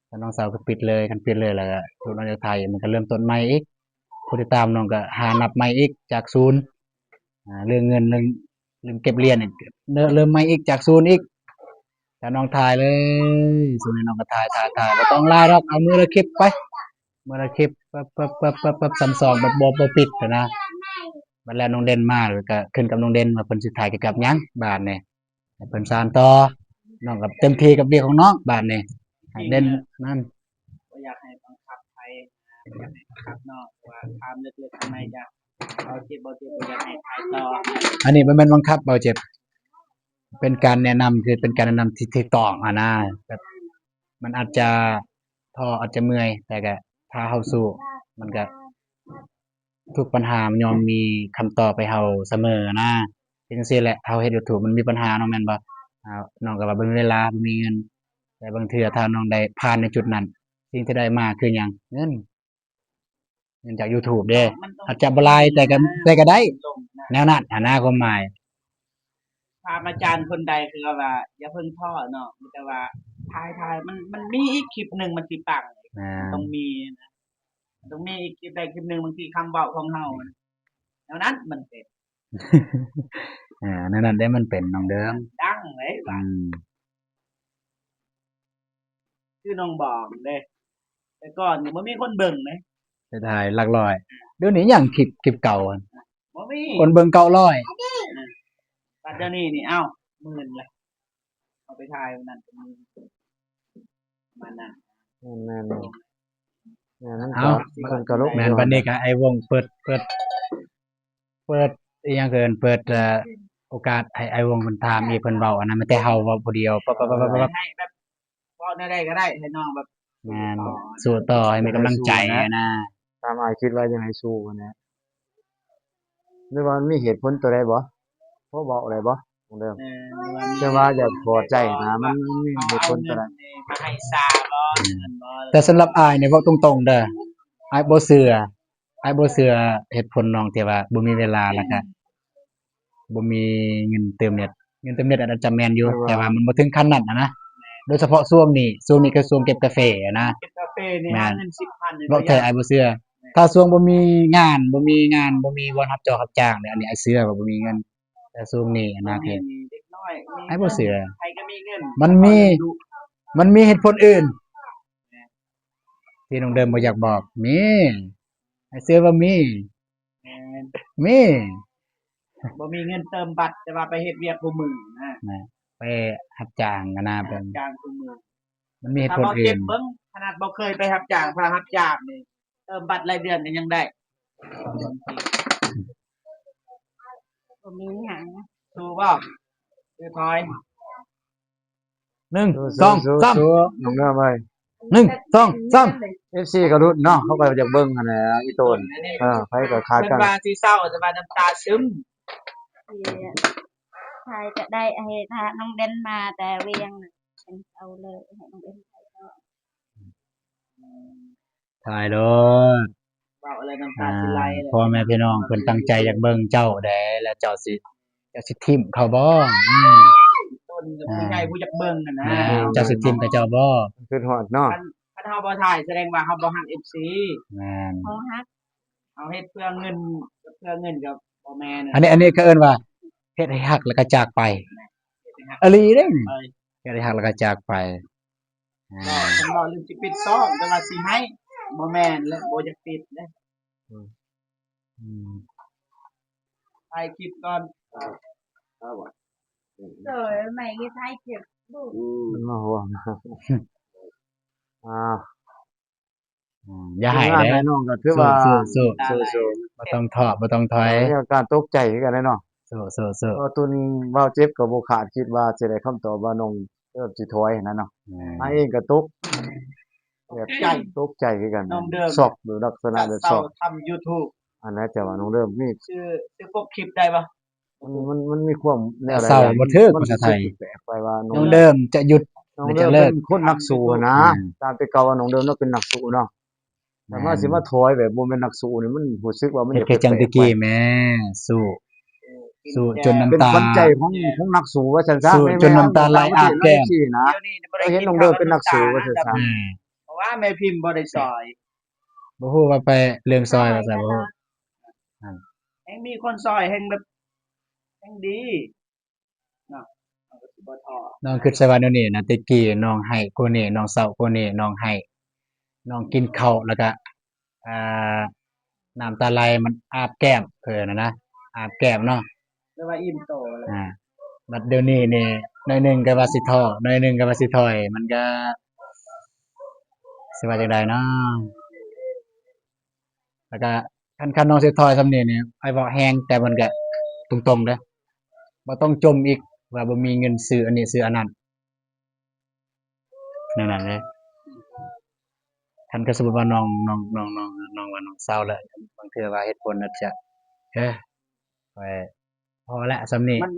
ຖ້ານ້ອງເຊົາກໍປິດເລີຍ ຄັນປິດເລີຍແລ້ວກໍ ທຸກນ້ອງຈະຖ່າຍ ມັນກໍເລີ່ມຕົ້ນໃໝ່ອີກ ຜູ້ຕິດຕາມນ້ອງກໍຫານັບໃໝ່ອີກຈາກສູນ ອ່າ ເລື່ອງເງິນ ເລື່ອງ ເລື່ອງເກັບຫຼຽນນີ້ ເລີ່ມໃໝ່ອີກຈາກສູນອີກ ແລ້ວນ້ອງຖ່າຍເລີຍ ຊ່ວງນີ້ນ້ອງກໍຖ່າຍ ຖ່າຍ ຖ່າຍ ບໍ່ຕ້ອງຫຼາຍດອກ ເອົາມື້ລະຄລິບໄປ ມື້ລະຄລິບ ປຶບໆໆໆ ຊ້ຳສອງ ແບບບໍ່ ບໍ່ປິດຫັ້ນນະ ບັດແລ້ວນ້ອງເດັ່ນມາ ແລ້ວກໍຂຶ້ນກັບນ້ອງເດັ່ນວ່າເພິ່ນຊິຖ່າຍກ່ຽວກັບຫຍັງ ບາດນີ້ ໃຫ້ເພິ່ນສານຕໍ່ ນ້ອງກໍເຕັມທີ່ກັບວຽກຂອງນ້ອງ ບາດນີ້ ໃຫ້ເດັ່ນນັ້ນ ບໍ່ຢາກໃຫ້ບັງຄັບໃຜ ບໍ່ຢາກໃຫ້ບັງຄັບນ້ອງ ເພາະວ່າຖາມເລິກໆ ຂ້າງໃນຈະ ເບົາເຈັບ ເບົາເຈັບ ບໍ່ຢາກໃຫ້ຖ່າຍຕໍ່ ອັນນີ້ບໍ່ແມ່ນບັງຄັບ ເບົາເຈັບ ເປັນການແນະນຳ ຄືເປັນການແນະນຳທີ່ຖືກຕ້ອງຫັ້ນນະ ແບບມັນອາດຈະທໍ້ ອາດຈະເມື່ອຍ ແຕ່ກະຖ້າເຮົາສູ້ ມັນກະ ທຸກບັນຫາມັນຍ່ອມມີຄຳຕອບໃຫ້ເຮົາສະເໝີນະ ເປັນຈັ່ງຊີ້ແຫຼະ ເຮົາເຮັດຢູທູບມັນມີບັນຫາເນາະ ແມ່ນບໍ່? ອາ ນ້ອງກໍວ່າບໍ່ມີເວລາ ບໍ່ມີເງິນ ແຕ່ບາງເທື່ອຖ້ານ້ອງໄດ້ຜ່ານໃນຈຸດນັ້ນ ສິ່ງທີ່ໄດ້ມາຄືຫຍັງ? ເງິນ ເງິນຈາກຢູທູບເດ້ ອາດຈະບໍ່ຫຼາຍ ແຕ່ກໍ ແຕ່ກໍໄດ້ ແນວນັ້ນຫັ້ນນະ ຄວາມໝາຍ. າມອາຈານຄົນໃດ ຄືວ່າຢ່າເພິ່ງທໍ້ເນາະ ມີແຕ່ວ່າຖ່າຍໆ ມັນ ມັນມີອີກຄລິບໜຶ່ງ ມັນຊິປັງ ແມ່ນ ຕ້ອງມີນະ ຕ້ອງມີອີກຄລິບໃດຄລິບໜຶ່ງ ບາງທີຄຳເວົ້າຂອງເຮົາ ແນວນັ້ນມັນເປັນ ເອີ ແນວນັ້ນເດ້ ມັນເປັນນ້ອງເດີມ ດັງເດ້ ອືມ ຄືນ້ອງບອມເດ້ ແຕ່ກ່ອນນີ້ບໍ່ມີຄົນເບິ່ງເດ້ ໄປຖ່າຍຫຼັກຮ້ອຍ ດຽວນີ້ຍັງຄລິບ ຄລິບເກົ່າ ບໍ່ມີ ຄົນເບິ່ງເກົ້າຮ້ອຍ ເອີ ບັດດຽວນີ້ນີ້ ເອົ້າ ໝື່ນລະ ເອົາໄປຖ່າຍນັ້ນກໍໝື່ນ ປະມານນັ້ນ ແມ່ນໆ ແມ່ນ ມັນ ເອົ້າ ກໍ ມັນກໍລົງ ແມ່ນ ບັດນີ້ກໍອ້າຍວົງເປີດ ເປີດ ເປີດອີ່ຫຍັງເອີ້ນ ເປີດ ເອີ ໂອກາດໃຫ້ອ້າຍວົງເພິ່ນຖາມອີກ ເພິ່ນເວົ້າອັນນັ້ນ ມີແຕ່ເຮົາເວົ້າຜູ້ດຽວ ປະ ປະ ປະ ປະ ປະ ໃຫ້ແບບ ເວົ້າແນວໃດກໍໄດ້ ໃຫ້ນ້ອງແບບ ແມ່ນ ສູ້ຕໍ່ ສູ້ຕໍ່ ໃຫ້ມີກຳລັງໃຈ ໃຫ້ສູ້ນະ ຫັ້ນນະ ຖາມອ້າຍຄິດວ່າຢາກໃຫ້ສູ້ຫັ້ນນະ ຫຼືວ່າມັນມີເຫດຜົນຕົວໃດບໍ່? ພໍເວົ້າໄດ້ບໍ່? ເອີ ແຕ່ວ່າຢາກພໍໃຈນະ ມັນ ມັນມີເຫດຜົນຕົວໃດ? ເອົາເງິນນີ້ມາໃຫ້ຊາບໍ່? ແຕ່ສຳລັບອ້າຍນີ້ເວົ້າຕົງໆເດີ ອ້າຍບໍ່ເຊື່ອ ອ້າຍບໍ່ເຊື່ອເຫດຜົນນ້ອງທີ່ວ່າບໍ່ມີເວລາ ແລ້ວກະ ບໍ່ມີເງິນເຕີມເນັດ ເງິນເຕີມເນັດອາດຈະແມ່ນຢູ່ ແຕ່ວ່າ ແຕ່ວ່າມັນບໍ່ເຖິງຂັ້ນນັ້ນຫັ້ນນະ ໂດຍສະເພາະຊ່ວງນີ້ ຊ່ວງນີ້ຄືຊ່ວງເກັບກາເຟຫັ້ນນະ ເກັບກາເຟນີ້ ແມ່ນ ຫາເງິນສິບພັນນີ້ ເວົ້າແທ້ ບໍ່ຢາກ ອ້າຍບໍ່ເຊື່ອ ຖ້າຊ່ວງບໍ່ມີງານ ບໍ່ມີງານ ບໍ່ມີບ່ອນຮັບຈອກຮັບຈ້າງນີ້ ອັນນີ້ອ້າຍເຊື່ອວ່າບໍ່ມີເງິນ ແຕ່ຊ່ວງນີ້ຫັ້ນນະ ເດັກນ້ອຍມີ ອ້າຍບໍ່ເຊື່ອ ໃຜກໍມີເງິນ ມັນມີ ມັນມີເຫດຜົນອື່ນ ທີ່ນ້ອງເດີມບໍ່ຢາກບອກ ມີ ອ້າຍເຊື່ອວ່າມີ ແມ່ນ ມີ ບໍ່ມີເງິນເຕີມບັດ ແຕ່ວ່າໄປເຮັດວຽກຄູ່ມື້ນະ ນະ ໄປຮັບຈ້າງຫັ້ນນະ ໄປຮັບຈ້າງຄູ່ມື້ ມັນມີເຫດຜົນອື່ນ ເບິ່ງ ຂະໜາດບໍ່ເຄີຍໄປຮັບຈ້າງ ພາຮັບຈ້າງນີ້ ເຕີມບັດລາຍເດືອນກໍຍັງໄດ້ ບໍ່ມີຫຍັງ ສູ້ບໍ່? ຫຼືຖອຍ? ໜຶ່ງ ສູ້ ສອງ ສູ້ ສາມ ສູ້ ນ້ອງເດີມເອີຍ ໜຶ່ງ ສອງ ສາມ ເອັຟຊີກໍລຸ້ນເນາະ ເຂົາກໍຢາກເບິ່ງຫັ້ນແຫຼະ ອີ່ໂຕນ ເອີ ໃຜກໍຂາດກັນ ເພິ່ນວ່າຊິເຊົາ ແຕ່ວ່ານ້ຳຕາຊຶມ ຊິຖ່າຍກໍໄດ້ ໃຫ້ຖ້ານ້ອງເດັ່ນມາແຕ່ວຽງນະ ເຊົາເລີຍ ໃຫ້ນ້ອງເດັ່ນຖ່າຍຕໍ່ ອືມ ຖ່າຍໂລດ ເວົ້າແລ້ວນ້ຳຕາຊິໄຫຼ ອ່າ ແລ້ວ ພໍ່ແມ່ພີ່ນ້ອງເພິ່ນຕັ້ງໃຈຢາກເບິ່ງເຈົ້າເດ້ ແລ້ວເຈົ້າຊິ ເຈົ້າຊິຖິ້ມເຂົາບໍ່? ອືມ ຕົ້ນກໍຜູ້ໃຫຍ່ ອ່າ ຜູ້ຢາກເບິ່ງຫັ້ນນະ ແມ່ນ ເຈົ້າຊິຖິ້ມຂະເຈົ້າບໍ່? ຄິດຮອດເນາະ ຄັນ ຄັນເຮົາບໍ່ຖ່າຍ ສະແດງວ່າເຮົາບໍ່ຮັກເອັຟຊີ ແມ່ນ ເຮົາຮັກ ເຮົາເຮັດເພື່ອເງິນ ເພື່ອເງິນກໍບໍ່ແມ່ນ ອັນນີ້ ອັນນີ້ເຂົາເອີ້ນວ່າເຮັດໃຫ້ຮັກແລ້ວກໍຈາກໄປ ແມ່ນ ເຮັດໃຫ້ຮັກ ອີ່ຫຼີເດ້ ເອີ ເຮັດໃຫ້ຮັກແລ້ວກໍຈາກໄປ ອ່າ ເວົ້າເລື່ອງຊິປິດຊ່ອງ ແຕ່ວ່າຊິໃຫ້ ບໍ່ແມ່ນແລ້ວ ບໍ່ຢາກປິດເດ້ ອືມ ອືມ ຖ່າຍຄລິບກ່ອນ ໂດຍ ໃໝ່ກໍຖ່າຍຄລິບ ອືມ ມັນມາຮ່ວມ ອ່າ ອືມ ຢ່າໃຫ້ເດີ ທີມງານອ້າຍນ້ອງກໍຖືວ່າ ສູ້ໆ ບໍ່ຕ້ອງທໍ້ ບໍ່ຕ້ອງຖອຍ ເອີ ມີອາການຕົກໃຈຄືກັນເນາະ ສູ້ໆ ເອີ ຕອນບ່າວເຈັບກໍບໍ່ຄາດຄິດວ່າຊິໄດ້ຄຳຕອບວ່ານ້ອງເລີ່ມຊິຖອຍຫັ້ນນະເນາະ ແມ່ນ ອ້າຍເອງກໍຕົກ ແບບ ຕົກໃຈ ຕົກໃຈຄືກັນ ນ້ອງເດີມ ຊັອກ ແບບລັກສະນະແບບຊັອກ ທຳຢູທູບ ອັນນັ້ນ ແຕ່ວ່ານ້ອງເດີມນີ້ ຊື່ ຊື່ປົກຄລິບໄດ້ບໍ່? ມັນ ມັນ ມັນມີຄວາມແນວໃດ ເຊົາບໍ່ຖືກ ມັນ ພາສາໄທ ມັນຮູ້ສຶກແປກໄປວ່ານ້ອງ ນ້ອງເດີມຈະຢຸດ ນ້ອງເດີມເປັນຄົນນັກສູ້ນະ ອືມ ຕາມແຕ່ເກົ່າວ່ານ້ອງເດີມເນາະເປັນນັກສູ້ເນາະ ແມ່ນ ແຕ່ມາຊິມາຖອຍແບບບໍ່ແມ່ນນັກສູ້ນີ້ ມັນຮູ້ສຶກວ່າມັນ ເຮັດຄືຈັ່ງແຕ່ກີ້ແມ້ ສູ້ ສູ້ຈົນນ້ຳຕາ ເປັນຂວັນໃຈຂອງ ຂອງນັກສູ້ວ່າຊັ້ນຊະ ສູ້ຈົນນ້ຳຕາໄຫຼອາບແກ້ມ ດຽວນີ້ບໍ່ໄດ້ເຫັນນ້ອງເດີມເປັນນັກສູ້ວ່າຊັ້ນຊະ ອືມ ເພາະວ່າແມ່ພິມບໍ່ໄດ້ຊ່ອຍ ບໍ່ຮູ້ວ່າໄປເລື່ອງຊ່ອຍວ່າຊັ້ນ ບໍ່ຮູ້ ແຮ່ງມີຄົນຊ່ອຍແຮ່ງແບບ ແຮ່ງດີເນາະ ເຮົາກໍຊິບໍ່ທໍ້ ນ້ອງຄິດໃສ່ວ່າແນວນີ້ນະ ແຕ່ກີ້ນ້ອງໄຫ້ກວ່ານີ້ ນ້ອງເສົ້າກວ່ານີ້ ນ້ອງໄຫ້ ນ້ອງກິນເຂົ້າ ແລ້ວກະ ອ່າ ນ້ຳຕາໄຫຼມັນອາບແກ້ມ ເອີ ນັ້ນນະ ອາບແກ້ມເນາະ ແປວ່າອີ່ມໂຕແລ້ວ ອ່າ ບັດດຽວນີ້ນີ້ ໜ້ອຍໜຶ່ງກໍວ່າຊິທໍ້ ໜ້ອຍໜຶ່ງກໍວ່າຊິຖອຍ ມັນກໍ ຊິວ່າຈັ່ງໃດເນາະ ແລ້ວກະ ຄັນ ຄັນນ້ອງຊິຖອຍສ່ຳນີ້ນີ້ ອ້າຍເວົ້າແຮງ ແຕ່ມັນກະຕົງໆເດີ້ ບໍ່ຕ້ອງຈົ່ມອີກວ່າບໍ່ມີເງິນຊື້ອັນນີ້ຊື້ອັນນັ້ນ ແນວນັ້ນເດ້ ຄັນ ຄັນສົມມຸດວ່ານ້ອງ ນ້ອງ ນ້ອງ ນ້ອງ ນ້ອງວ່ານ້ອງເຊົາແລ້ວ ບາງເທື່ອວ່າເຫດຜົນອາດຈະ ເອີ ຂ້ອຍ ພໍແລ້ວສ່ຳນີ້ ມັນ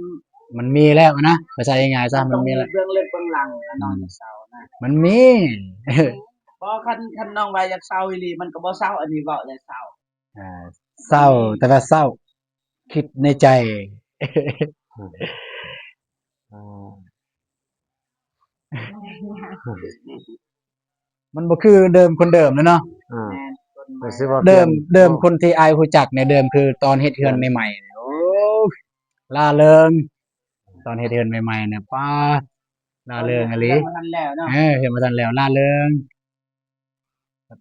ມັນມີແລ້ວນະ ພາສາງ່າຍໆຊະ ມັນມີແລ້ວ ເບື້ອງເລິກເບື້ອງຫຼັງນະ ອືມ ນ້ອງເຊົານະ ມັນມີ ບໍ່ ຄັນ ຄັນນ້ອງວ່າຢາກເຊົາອີ່ຫຼີ ມັນກໍບໍ່ເຊົາ ອັນນີ້ເວົ້າແລ້ວເຊົາ ອ່າ ເຊົາ ແຕ່ວ່າເຊົາ ຄິດໃນໃຈ ອືມ ອ່າ ມັນບໍ່ຄືເດີມຄົນເດີມແລ້ວເນາະ. ອ່າ ແມ່ນ ຄົນໃໝ່ ກໍຊິວ່າ ເດີມ ປ່ຽນ ເດີມຄົນທີ່ອ້າຍຮູ້ຈັກນີ້ ເດີມຄືຕອນເຮັດເຮືອນໃໝ່ໆ ໂອ້ ລ່າເລີງ. ຕອນເຮັດເຮືອນໃໝ່ໆ ນີ້ ປ້າ ລ່າເລີງອີ່ຫຼີ. ເຮືອນບໍ່ທັນແລ້ວເນາະ. ເອີ ເຮືອນບໍ່ທັນແລ້ວ ລ່າເລີງ.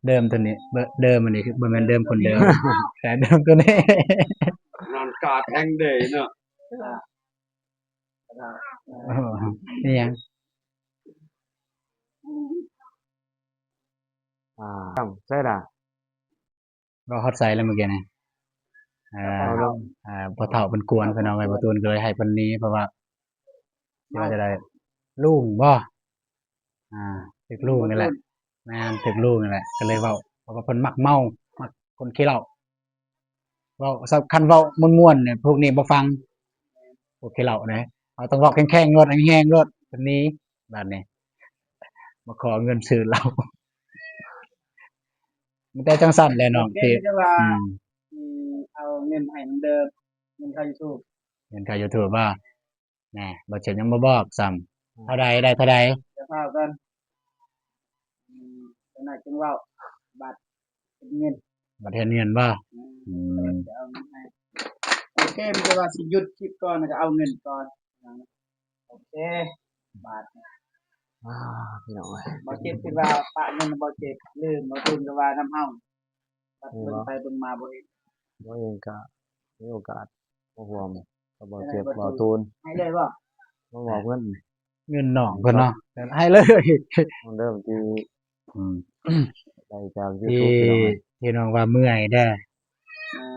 ເດີມຕົວນີ້ ເດີມອັນນີ້ຄືບໍ່ແມ່ນເດີມຄົນເດີມ ແຕ່ເດີມຕົວນີ້ ນອນກາດແຮງເດເນາະ. ອີ່ຫຍັງ? ອ່າ ໃສ່ລະ ເວົ້າຮອດໃສລະມື້ກີ້ນີ້? ເອີ ພໍ່ເຖົ້າ ອ່າ ພໍ່ເຖົ້າເພິ່ນກວນ ພີ່ນ້ອງເອີຍ. ບໍ່ຕູນກໍເລີຍໃຫ້ເພິ່ນໜີ ເພາະວ່າ ຊິວ່າຈະໄດ້ ລຸງບໍ່? ອ່າ ຖືກລຸງນີ້ແຫຼະ. ແມ່ນ ຖືກລຸງນີ້ແຫຼະ ກໍເລີຍເວົ້າ ເພາະວ່າເພິ່ນມັກເມົາ ມັກຄົນຂີ້ເຫຼົ້າ. ເວົ້າ ຄັນເວົ້າມ່ວນໆ ນີ້ ພວກນີ້ບໍ່ຟັງ ພວກຂີ້ເຫຼົ້າເດ້. ເຮົາຕ້ອງເວົ້າແຂງໆໂລດ ແຮງໆໂລດ ເພິ່ນໜີ. ບາດນີ້ ມາຂໍເງິນຊື້ເຫຼົ້າ ມີແຕ່ຈັ່ງຊັ້ນແຫຼະນ້ອງ. ໂອເຄ ທີ່ ມີແຕ່ວ່າ ອືມ ຊິເອົາເງິນໃຫ້ນຳເດີມ ເງິນຄ່າຢູທູບ ເງິນຄ່າຢູທູບບໍ່? ແນ່ ບໍ່ເຈັບຍັງບໍ່ບອກຊ້ຳ. ອືມ ເທົ່າໃດ ໄດ້ເທົ່າໃດ? ດຽວເຝົ້າກ່ອນ. ອືມ ຕອນນັ້ນຈຶ່ງເວົ້າ ບັດເຮັດເງິນ ບັດເຮັດເງິນບໍ່? ອືມ ອືມ ຈະເອົາເງິນໃຫ້. ໂອເຄ ມີແຕ່ວ່າຊິຢຸດຄລິບກ່ອນ ແລ້ວກໍເອົາເງິນກ່ອນ. ໂອເຄ ບາດ ອ່າ ພີ່ນ້ອງເອີຍ ບໍ່ເຈັບ ຄິດວ່າປະເງິນບໍ່ເຈັບ ລືມ ບໍ່ເຈັບ ບໍ່ເຈັບ ກໍວ່ານຳເຮົາ ບັດເບິ່ງໄປເບິ່ງມາບໍ່ເຫັນ. ບໍ່ເຫັນກໍມີໂອກາດມາຮ່ວມກັບບໍ່ເຈັບ ບໍ່ຕູນ ໃຫ້ເລີຍບໍ່? ມາມອບເງິນ ເງິນນ້ອງເພິ່ນເນາະ ໃຫ້ເລີຍ. ນ້ອງເດີມທີ່ ອືມ ໄດ້ຈາກຢູທູບ ທີ່ນ້ອງວ່າເມື່ອຍເດ້.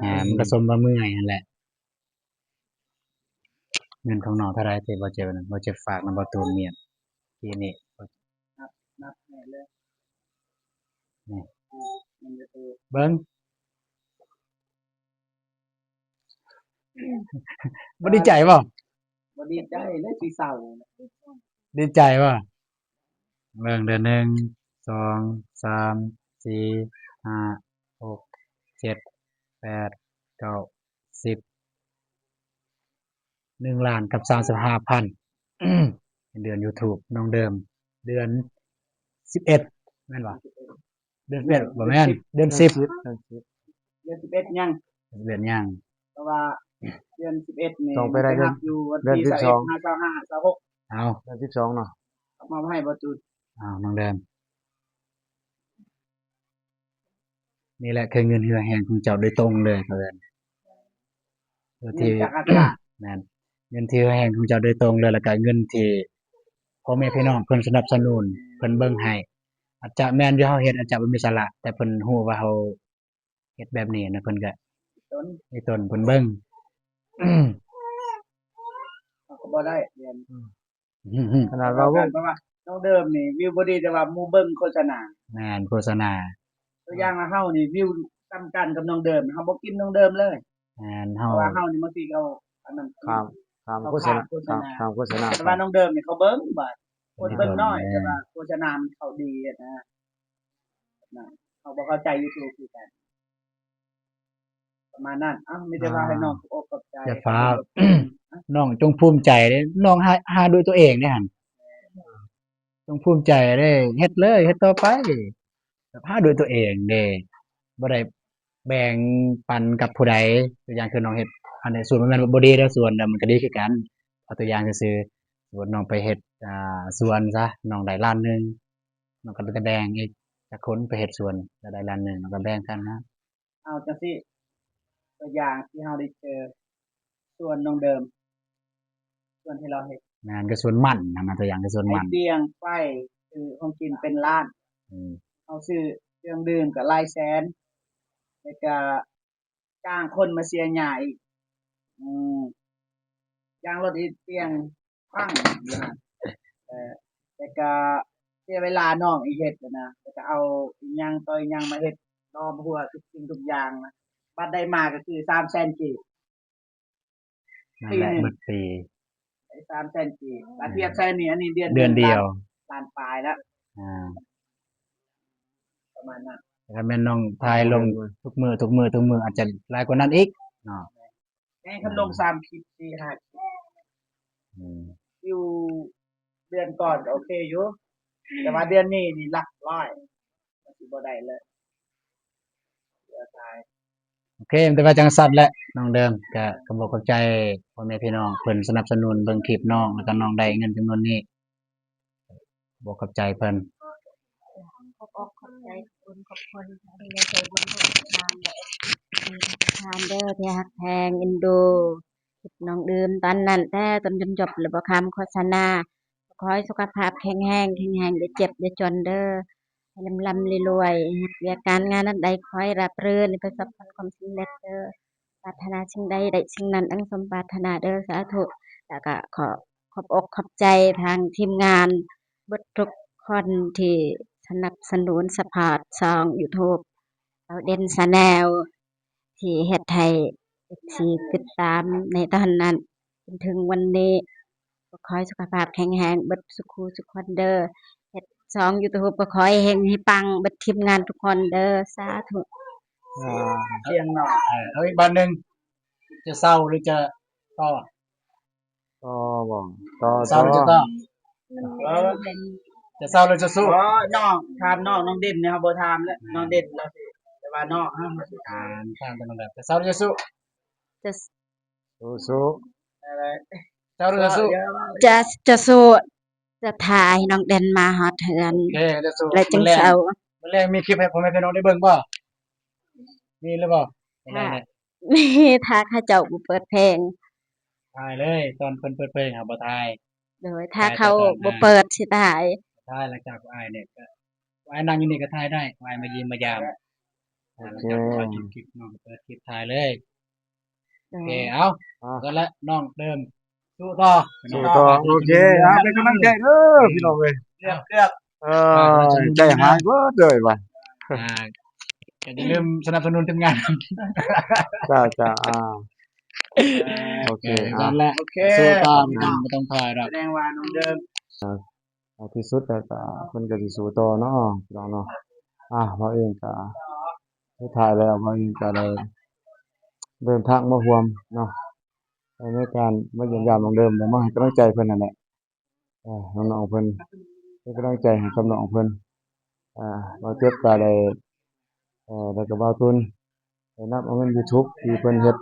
ອ່າ ມັນກໍສົມວ່າເມື່ອຍຫັ້ນແຫຼະ. ເງິນຂອງນ້ອງເທົ່າໃດທີ່ບໍ່ເຈັບ ບໍ່ເຈັບຝາກນຳບໍ່ຕູນເມຍກີ້ນີ້? ນັບ ນັບໃຫ້ເລີຍ ນີ້ ເບິ່ງ ບໍ່ດີໃຈບໍ່? ບໍ່ດີໃຈເລີຍ ຊິເສົ້າ. ດີໃຈບໍ່? ເບິ່ງເດີ ໜຶ່ງ ສອງ ສາມ ສີ່ ຫ້າ ຫົກ ເຈັດ ແປດ ເກົ້າ ສິບ ໜຶ່ງລ້ານກັບສາມສິບຫ້າພັນ ເດືອນຢູທູບນ້ອງເດີມ ເດືອນສິບເອັດ ແມ່ນບໍ່? ເດືອນສິບເອັດ ບໍ່ແມ່ນ ເດືອນສິບ ເດືອນສິບ ເດືອນສິບເອັດຍັງ ເດືອນສິບເອັດຍັງ ເພາະວ່າເດືອນສິບເອັດນີ້ຕ້ອງໄປໄດ້ເດືອນ ໄປຮັບຢູ່ວັນທີຊາວເອັດ ຊາວຫ້າ ຊາວຫົກ ເອົາ ເດືອນສິບສອງເນາະ ເອົາມາໃຫ້ບໍ່ຕູນ. ເອົາ ນ້ອງເດີມ ນີ້ແຫຼະຄືເງິນເຫື່ອແຮງຂອງເຈົ້າໂດຍຕົງເລີຍ ເຂົາເອີ້ນ ເງິນທີ່ ຈາກອາກາດ ແມ່ນ ເງິນທີ່ເຫື່ອແຮງຂອງເຈົ້າໂດຍຕົງເລີຍ ແລ້ວກະເງິນທີ່ພໍ່ແມ່ພີ່ນ້ອງເພິ່ນສະໜັບສະໜູນ ເພິ່ນເບິ່ງໃຫ້ ອາດຈະແມ່ນຢູ່ເຮົາເຮັດອາດຈະບໍ່ມີສາລະ ແຕ່ເພິ່ນຮູ້ວ່າເຮົາເຮັດແບບນີ້ນະ ເພິ່ນກະ ມີຕົ້ນ ມີຕົ້ນເພິ່ນເບິ່ງ ເຮົາກໍບໍ່ໄດ້ ອືມ ຂະໜາດວ່າ ເພາະວ່ານ້ອງເດີມນີ້ວິວບໍ່ດີ ແຕ່ວ່າໝູ່ເບິ່ງໂຄສະນາ. ແມ່ນ ໂຄສະນາ ຕົວຢ່າງລະເຮົານີ້ວິວສ່ຳກັນກັບນ້ອງເດີມ ເຮົາບໍ່ກິນນ້ອງເດີມເລີຍ. ແມ່ນ ເຮົາ ເພາະວ່າເຮົານີ້ບາງທີເຮົາອັນນັ້ນ ຂ້າມ ຂ້າມໂຄສະນາ ຂ້າມໂຄສະນາ ແຕ່ວ່ານ້ອງເດີມນີ້ເຂົາເບິ່ງ ບາດຄົນເບິ່ງໜ້ອຍ ແຕ່ວ່າໂຄສະນາມັນເຂົ້າດີຫັ້ນນະ ເຮົາບໍ່ເຂົ້າໃຈຢູທູບຄືກັນ. ປະມານນັ້ນ ເອົ້າ ມີແຕ່ວ່າໃຫ້ນ້ອງຂອບອົກຂອບໃຈ ຢ່າຟ້າວ ນ້ອງຈົ່ງພູມໃຈເດ້ ນ້ອງຫາ ຫາດ້ວຍຕົວເອງເດ້ຫັ້ນ ຈົ່ງພູມໃຈເດ້ ເຮັດເລີຍ ເຮັດຕໍ່ໄປ ແບບຫາດ້ວຍຕົວເອງເດ້ ບໍ່ໄດ້ແບ່ງປັນກັບຜູ້ໃດ ຕົວຢ່າງຄືນ້ອງເຮັດ ອັນນີ້ສວນ ບໍ່ແມ່ນວ່າບໍ່ດີເດີ ສວນນະມັນກໍດີຄືກັນ ເອົາຕົວຢ່າງຊື່ໆ ສົມມຸດນ້ອງໄປເຮັດ ອ່າ ສວນຊະ ນ້ອງໄດ້ລ້ານໜຶ່ງ ນ້ອງກໍໄດ້ແບ່ງອີກຈັກຄົນໄປເຮັດສວນ ລະໄດ້ລ້ານໜຶ່ງ ນ້ອງກໍແບ່ງກັນນະ. ເອົາຈັ່ງຊີ້ ຕົວຢ່າງທີ່ເຮົາໄດ້ເຈີສວນນ້ອງເດີມ ສວນທີ່ລາວເຮັດ ແມ່ນ ກໍສວນມັນຫັ້ນນະ ຕົວຢ່າງຄືສວນມັນ ໃຫ້ປ່ຽງໄຟ ຊື້ຂອງກິນເປັນລ້ານ ອືມ ເຮົາຊື້ເຄື່ອງດື່ມກໍຫຼາຍແສນ ແລ້ວກໍຈ້າງຄົນມາເສຍຫຍ້າອີກ ອືມ ຈ້າງລົດອີກປ່ຽງ ພັງຢູ່ຫັ້ນ ເອີ ແລ້ວກະເສຍເວລານ້ອງອີກເຮັດນະ ແລ້ວກະເອົາອີ່ຫຍັງຕໍ່ອີ່ຫຍັງມາເຮັດ ລ້ອມຫົວທຸກສິ່ງທຸກຢ່າງນະ ບັດໄດ້ມາກໍຄືສາມແສນກີບ ນັ້ນແຫຼະ ປີໜຶ່ງ ເບິດປີ ໄດ້ສາມແສນກີບ ອືມ ບາດທຽບໃສ່ນີ້ ອັນນີ້ເດືອນ ເດືອນດຽວ ລ້ານ ລ້ານປາຍແລ້ວ ອ່າ ປະມານນັ້ນ ແຕ່ຖ້າແມ່ນນ້ອງຖ່າຍລົງທຸກມື້ ທຸກມື້ ທຸກມື້ ອາດຈະຫຼາຍກວ່ານັ້ນອີກເນາະ. ແມ່ນ ຄັນລົງສາມຄລິບ ສີ່ ຫ້າຄລິບ ອືມ ຢູ່ເດືອນກ່ອນກໍໂອເຄຢູ່ ແຕ່ວ່າເດືອນນີ້ນີ້ຫຼັກຮ້ອຍ ມັນຊິບໍ່ໄດ້ແລ້ວ ເຫຼືອຫຼາຍ. ໂອເຄ ແຕ່ວ່າຈັ່ງຊັ້ນແຫຼະ ນ້ອງເດີມ ກະຂອບອົກຂອບໃຈພໍ່ແມ່ພີ່ນ້ອງ ເພິ່ນສະໜັບສະໜູນເບິ່ງຄລິບນ້ອງ ແລ້ວກະນ້ອງໄດ້ເງິນຈຳນວນນີ້ ບອກຂອບໃຈເພິ່ນ. ຂອບອົກຂອບໃຈຂອບຄຸນຂອບຄຸນ ທີ່ໄດ້ຊ່ວຍບຸນຮ່ວມທານ ແລະ ເອັຟຊີ ທີ່ຮັກແພງເອັນດູ ຄລິບນ້ອງເດີມຕອນນັ້ນ ແຕ່ຕອນຈົນຈົບ ແລະ ບໍ່ຄຳໂຄສະນາ. ຂໍໃຫ້ສຸຂະພາບແຂງແຮງ ແຂງແຮງ ຢ່າເຈັບຢ່າຈົນເດີ ໃຫ້ລ່ຳໆລວຍໆ ເຮັດວຽກການງານອັນໃດ ຂໍໃຫ້ລາບລື່ນ ປະສົບຜົນຄວາມສຳເລັດເດີ. ປາດຖະໜາສິ່ງໃດໄດ້ສິ່ງນັ້ນ ດັ່ງສົມປາດຖະໜາເດີ ສາທຸ. ແລ້ວກໍຂໍຂອບອົກຂອບໃຈທາງທີມງານເບິດທຸກຄົນທີ່ສະໜັບສະໜູນ ສະພອດຊ່ອງຢູທູບ ເບົາເດັ່ນ Channel ທີ່ເຮັດໃຫ້ເອັຟຊີຕິດຕາມໃນຕອນນັ້ນ ຈົນເຖິງວັນນີ້. ກໍຂໍໃຫ້ສຸຂະພາບແຂງແຮງເບິດສູ່ຄູ່ສູ່ຄົນເດີ ເຮັດຊ່ອງຢູທູບກໍຂໍໃຫ້ເຮັງໃຫ້ປັງເບິດທີມງານທຸກຄົນເດີ ສາທຸ. ອ່າ ສຽງເນາະ ເອີ ເອົາອີກບາດໜຶ່ງ ຈະເຊົາຫຼືຈະຕໍ່? ຕໍ່ບໍ່? ຕໍ່ ເຊົາຫຼືຈະຕໍ່? ເອີ ຈະເຊົາຫຼືຈະສູ້? ອໍ ນ້ອງ ຖາມນ້ອງ ນ້ອງເດັ່ນນີ້ ເຮົາບໍ່ຖາມແລ້ວ ນ້ອງເດັ່ນລາວຊິ ແຕ່ວ່ານ້ອງເຮົາ ຖາມ ຖາມແຕ່ນ້ອງແດນ ຈະເຊົາຫຼືຈະສູ້? ຈະ ສູ້ໆ ເຊົາຫຼືຈະສູ້? ຈະ ຈະສູ້ ຈະຖ້າໃຫ້ນ້ອງເດັ່ນມາຮອດເຮືອນ ໂອເຄ ຈະສູ້ ແລ້ວຈຶ່ງເຊົາ. ມື້ແລງ ມື້ແລງມີຄລິບໃຫ້ພໍ່ແມ່ພີ່ນ້ອງໄດ້ເບິ່ງບໍ່? ມີຫຼືບໍ່? ຖ້າ ມີ ຖ້າເຂົາເຈົ້າບໍ່ເປີດເພງ ຖ່າຍເລີຍ ຕອນເພິ່ນເປີດເພງ ເຮົາບໍ່ຖ່າຍ. ໂດຍ ຖ້າເຂົາບໍ່ເປີດຊິຖ່າຍ ຖ່າຍ. ຫຼັງຈາກອ້າຍນີ້ກໍ ອ້າຍນັ່ງຢູ່ນີ້ກໍຖ່າຍໄດ້ ອ້າຍມາຢ້ຽມມາຢາມ. ໂອເຄ ຫຼັງຈາກເປີດຄລິບ ນ້ອງກໍເປີດຄລິບຖ່າຍເລີຍ. ໂອເຄ ເອົາ ເອົາ ຊັ້ນລະ ນ້ອງເດີມ ສູ້ຕໍ່ ສູ້ຕໍ່ ໂອເຄ ເອົາ ເປັນກຳລັງໃຈເດີ ພີ່ນ້ອງເອີຍ ເກືອບ ເກືອບ ເອີ ໃຈຫາຍເບິດເລີຍວ່າ ອ່າ ກໍຢ່າລືມສະໜັບສະໜູນທີມງານ ເຈົ້າ ເຈົ້າ ອ່າ ໂອເຄ ເອີ ຊັ້ນລະ ໂອເຄ ສູ້ຕໍ່ ພີ່ນ້ອງ ບໍ່ຕ້ອງຖອຍດອກ ສະແດງວ່ານ້ອງເດີມ ອ່າ ທີ່ສຸດແລ້ວກໍເພິ່ນກໍຊິສູ້ຕໍ່ເນາະ ພີ່ນ້ອງເນາະ. ອ່າ ເຮົາເອງກໍ ສຸດທ້າຍແລ້ວເຮົາເອງກໍໄດ້ເດີນທາງມາຮ່ວມເນາະ ໃນການມາຢ້ຽມຢາມນ້ອງເດີມ ແລະ ມາໃຫ້ກຳລັງໃຈເພິ່ນນັ້ນແຫຼະ ເອີ ນ້ອງໆເພິ່ນ ເປັນກຳລັງໃຈໃຫ້ກັບນ້ອງເພິ່ນ. ອ່າ ບ່າວເຈັບກໍໄດ້ ເອີ ແລ້ວກໍບ່າວຕຸນ ໄດ້ນຳເອົາເງິນຢູທູບທີ່ເພິ່ນເຮັດ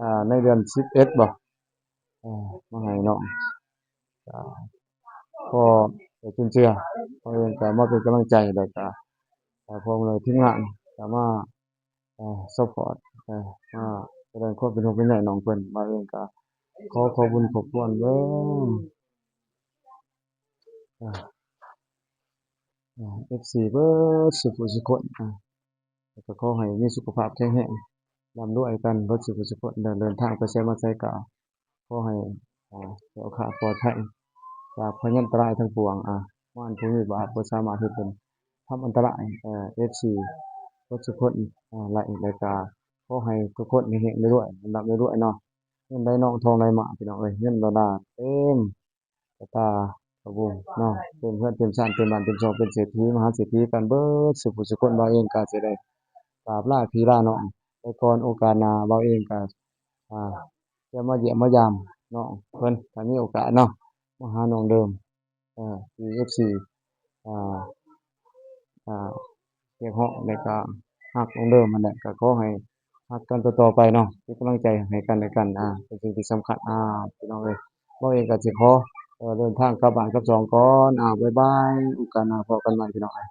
ອ່າ ໃນເດືອນສິບເອັດບໍ ເອີ ມາໃຫ້ນ້ອງ ກໍພໍໄດ້ຈຸນເຈືອ ເຮົາເອງກໍມາເປັນກຳລັງໃຈ ແລ້ວກໍ ກໍພ້ອມດ້ວຍທີມງານກໍມາ ອ່າ ຊັບພອດ ອ່າ ມາສະແດງຄວາມເປັນຫ່ວງເປັນໃຍນ້ອງເພິ່ນ. ບ່າວເອງກໍຂໍຂອບຄຸນຂອບຄຸນເດີ ອ່າ ອ່າ ເອັຟຊີເບິດສູ່ຜູ້ສູ່ຄົນ ອ່າ ແລ້ວກໍຂໍໃຫ້ມີສຸຂະພາບແຂງແຮງ ລ່ຳລວຍກັນເບິດສູ່ຜູ້ສູ່ຄົນເດີ ເດີນທາງໄປໃສມາໃສກໍ ຂໍໃຫ້ ອ່າ ແຄ້ວຄາດປອດໄພຈາກພະຍັນຕະລາຍທັງປວງ ອ່າ ມານຜູ້ມີບາບບໍ່ສາມາດເຮັດເປັນທຳອັນຕະລາຍ ເອີ ເອັຟຊີເບິດສູ່ຄົນ ອ່າ ໄລ ແລ້ວກະຂໍໃຫ້ທຸກຄົນເຮັງໆລວຍໆ ລ່ຳໆລວຍໆເນາະ. ເງິນໄຫຼນອງທອງໄຫຼມາ ພີ່ນ້ອງເອີຍ ເງິນໂດລາເຕັມກະຕ່າກະບຸງເນາະ ເຕັມເຮືອນເຕັມຊານ ເຕັມບ້ານເຕັມຊ່ອງ ເປັນເສດຖີມະຫາເສດຖີກັນເບິດສູ່ຜູ້ສູ່ຄົນ. ບ່າວເອງກະຊິໄດ້ກາບລາພີ່ລານ້ອງໄປກ່ອນ ໂອກາດໜ້າບ່າວເອງກະ ອ່າ ຈະມາຢ້ຽມມາຢາມນ້ອງເພິ່ນ ຖ້າມີໂອກາດເນາະ ມາຫານ້ອງເດີມ ເອີ ທີ່ເອັຟຊີ ອ່າ ອ່າ ຮຽກຮ້ອງ ແລະກະຮັກນ້ອງເດີມຫັ້ນແຫຼະ ກະຂໍໃຫ້ຮັກກັນຕໍ່ໆໄປເນາະ ເປັນກຳລັງໃຈໃຫ້ກັນແລະກັນ ອ່າ ເປັນສິ່ງທີ່ສຳຄັນ. ອ່າ ພີ່ນ້ອງເອີຍ ເຮົາເອງກະຊິຂໍ ເອີ ເດີນທາງກັບບ້ານກັບຊ່ອງກ່ອນ ອ່າ ບາຍບາຍ ໂອກາດໜ້າພໍ້ກັນໃໝ່ ພີ່ນ້ອງເອີຍ.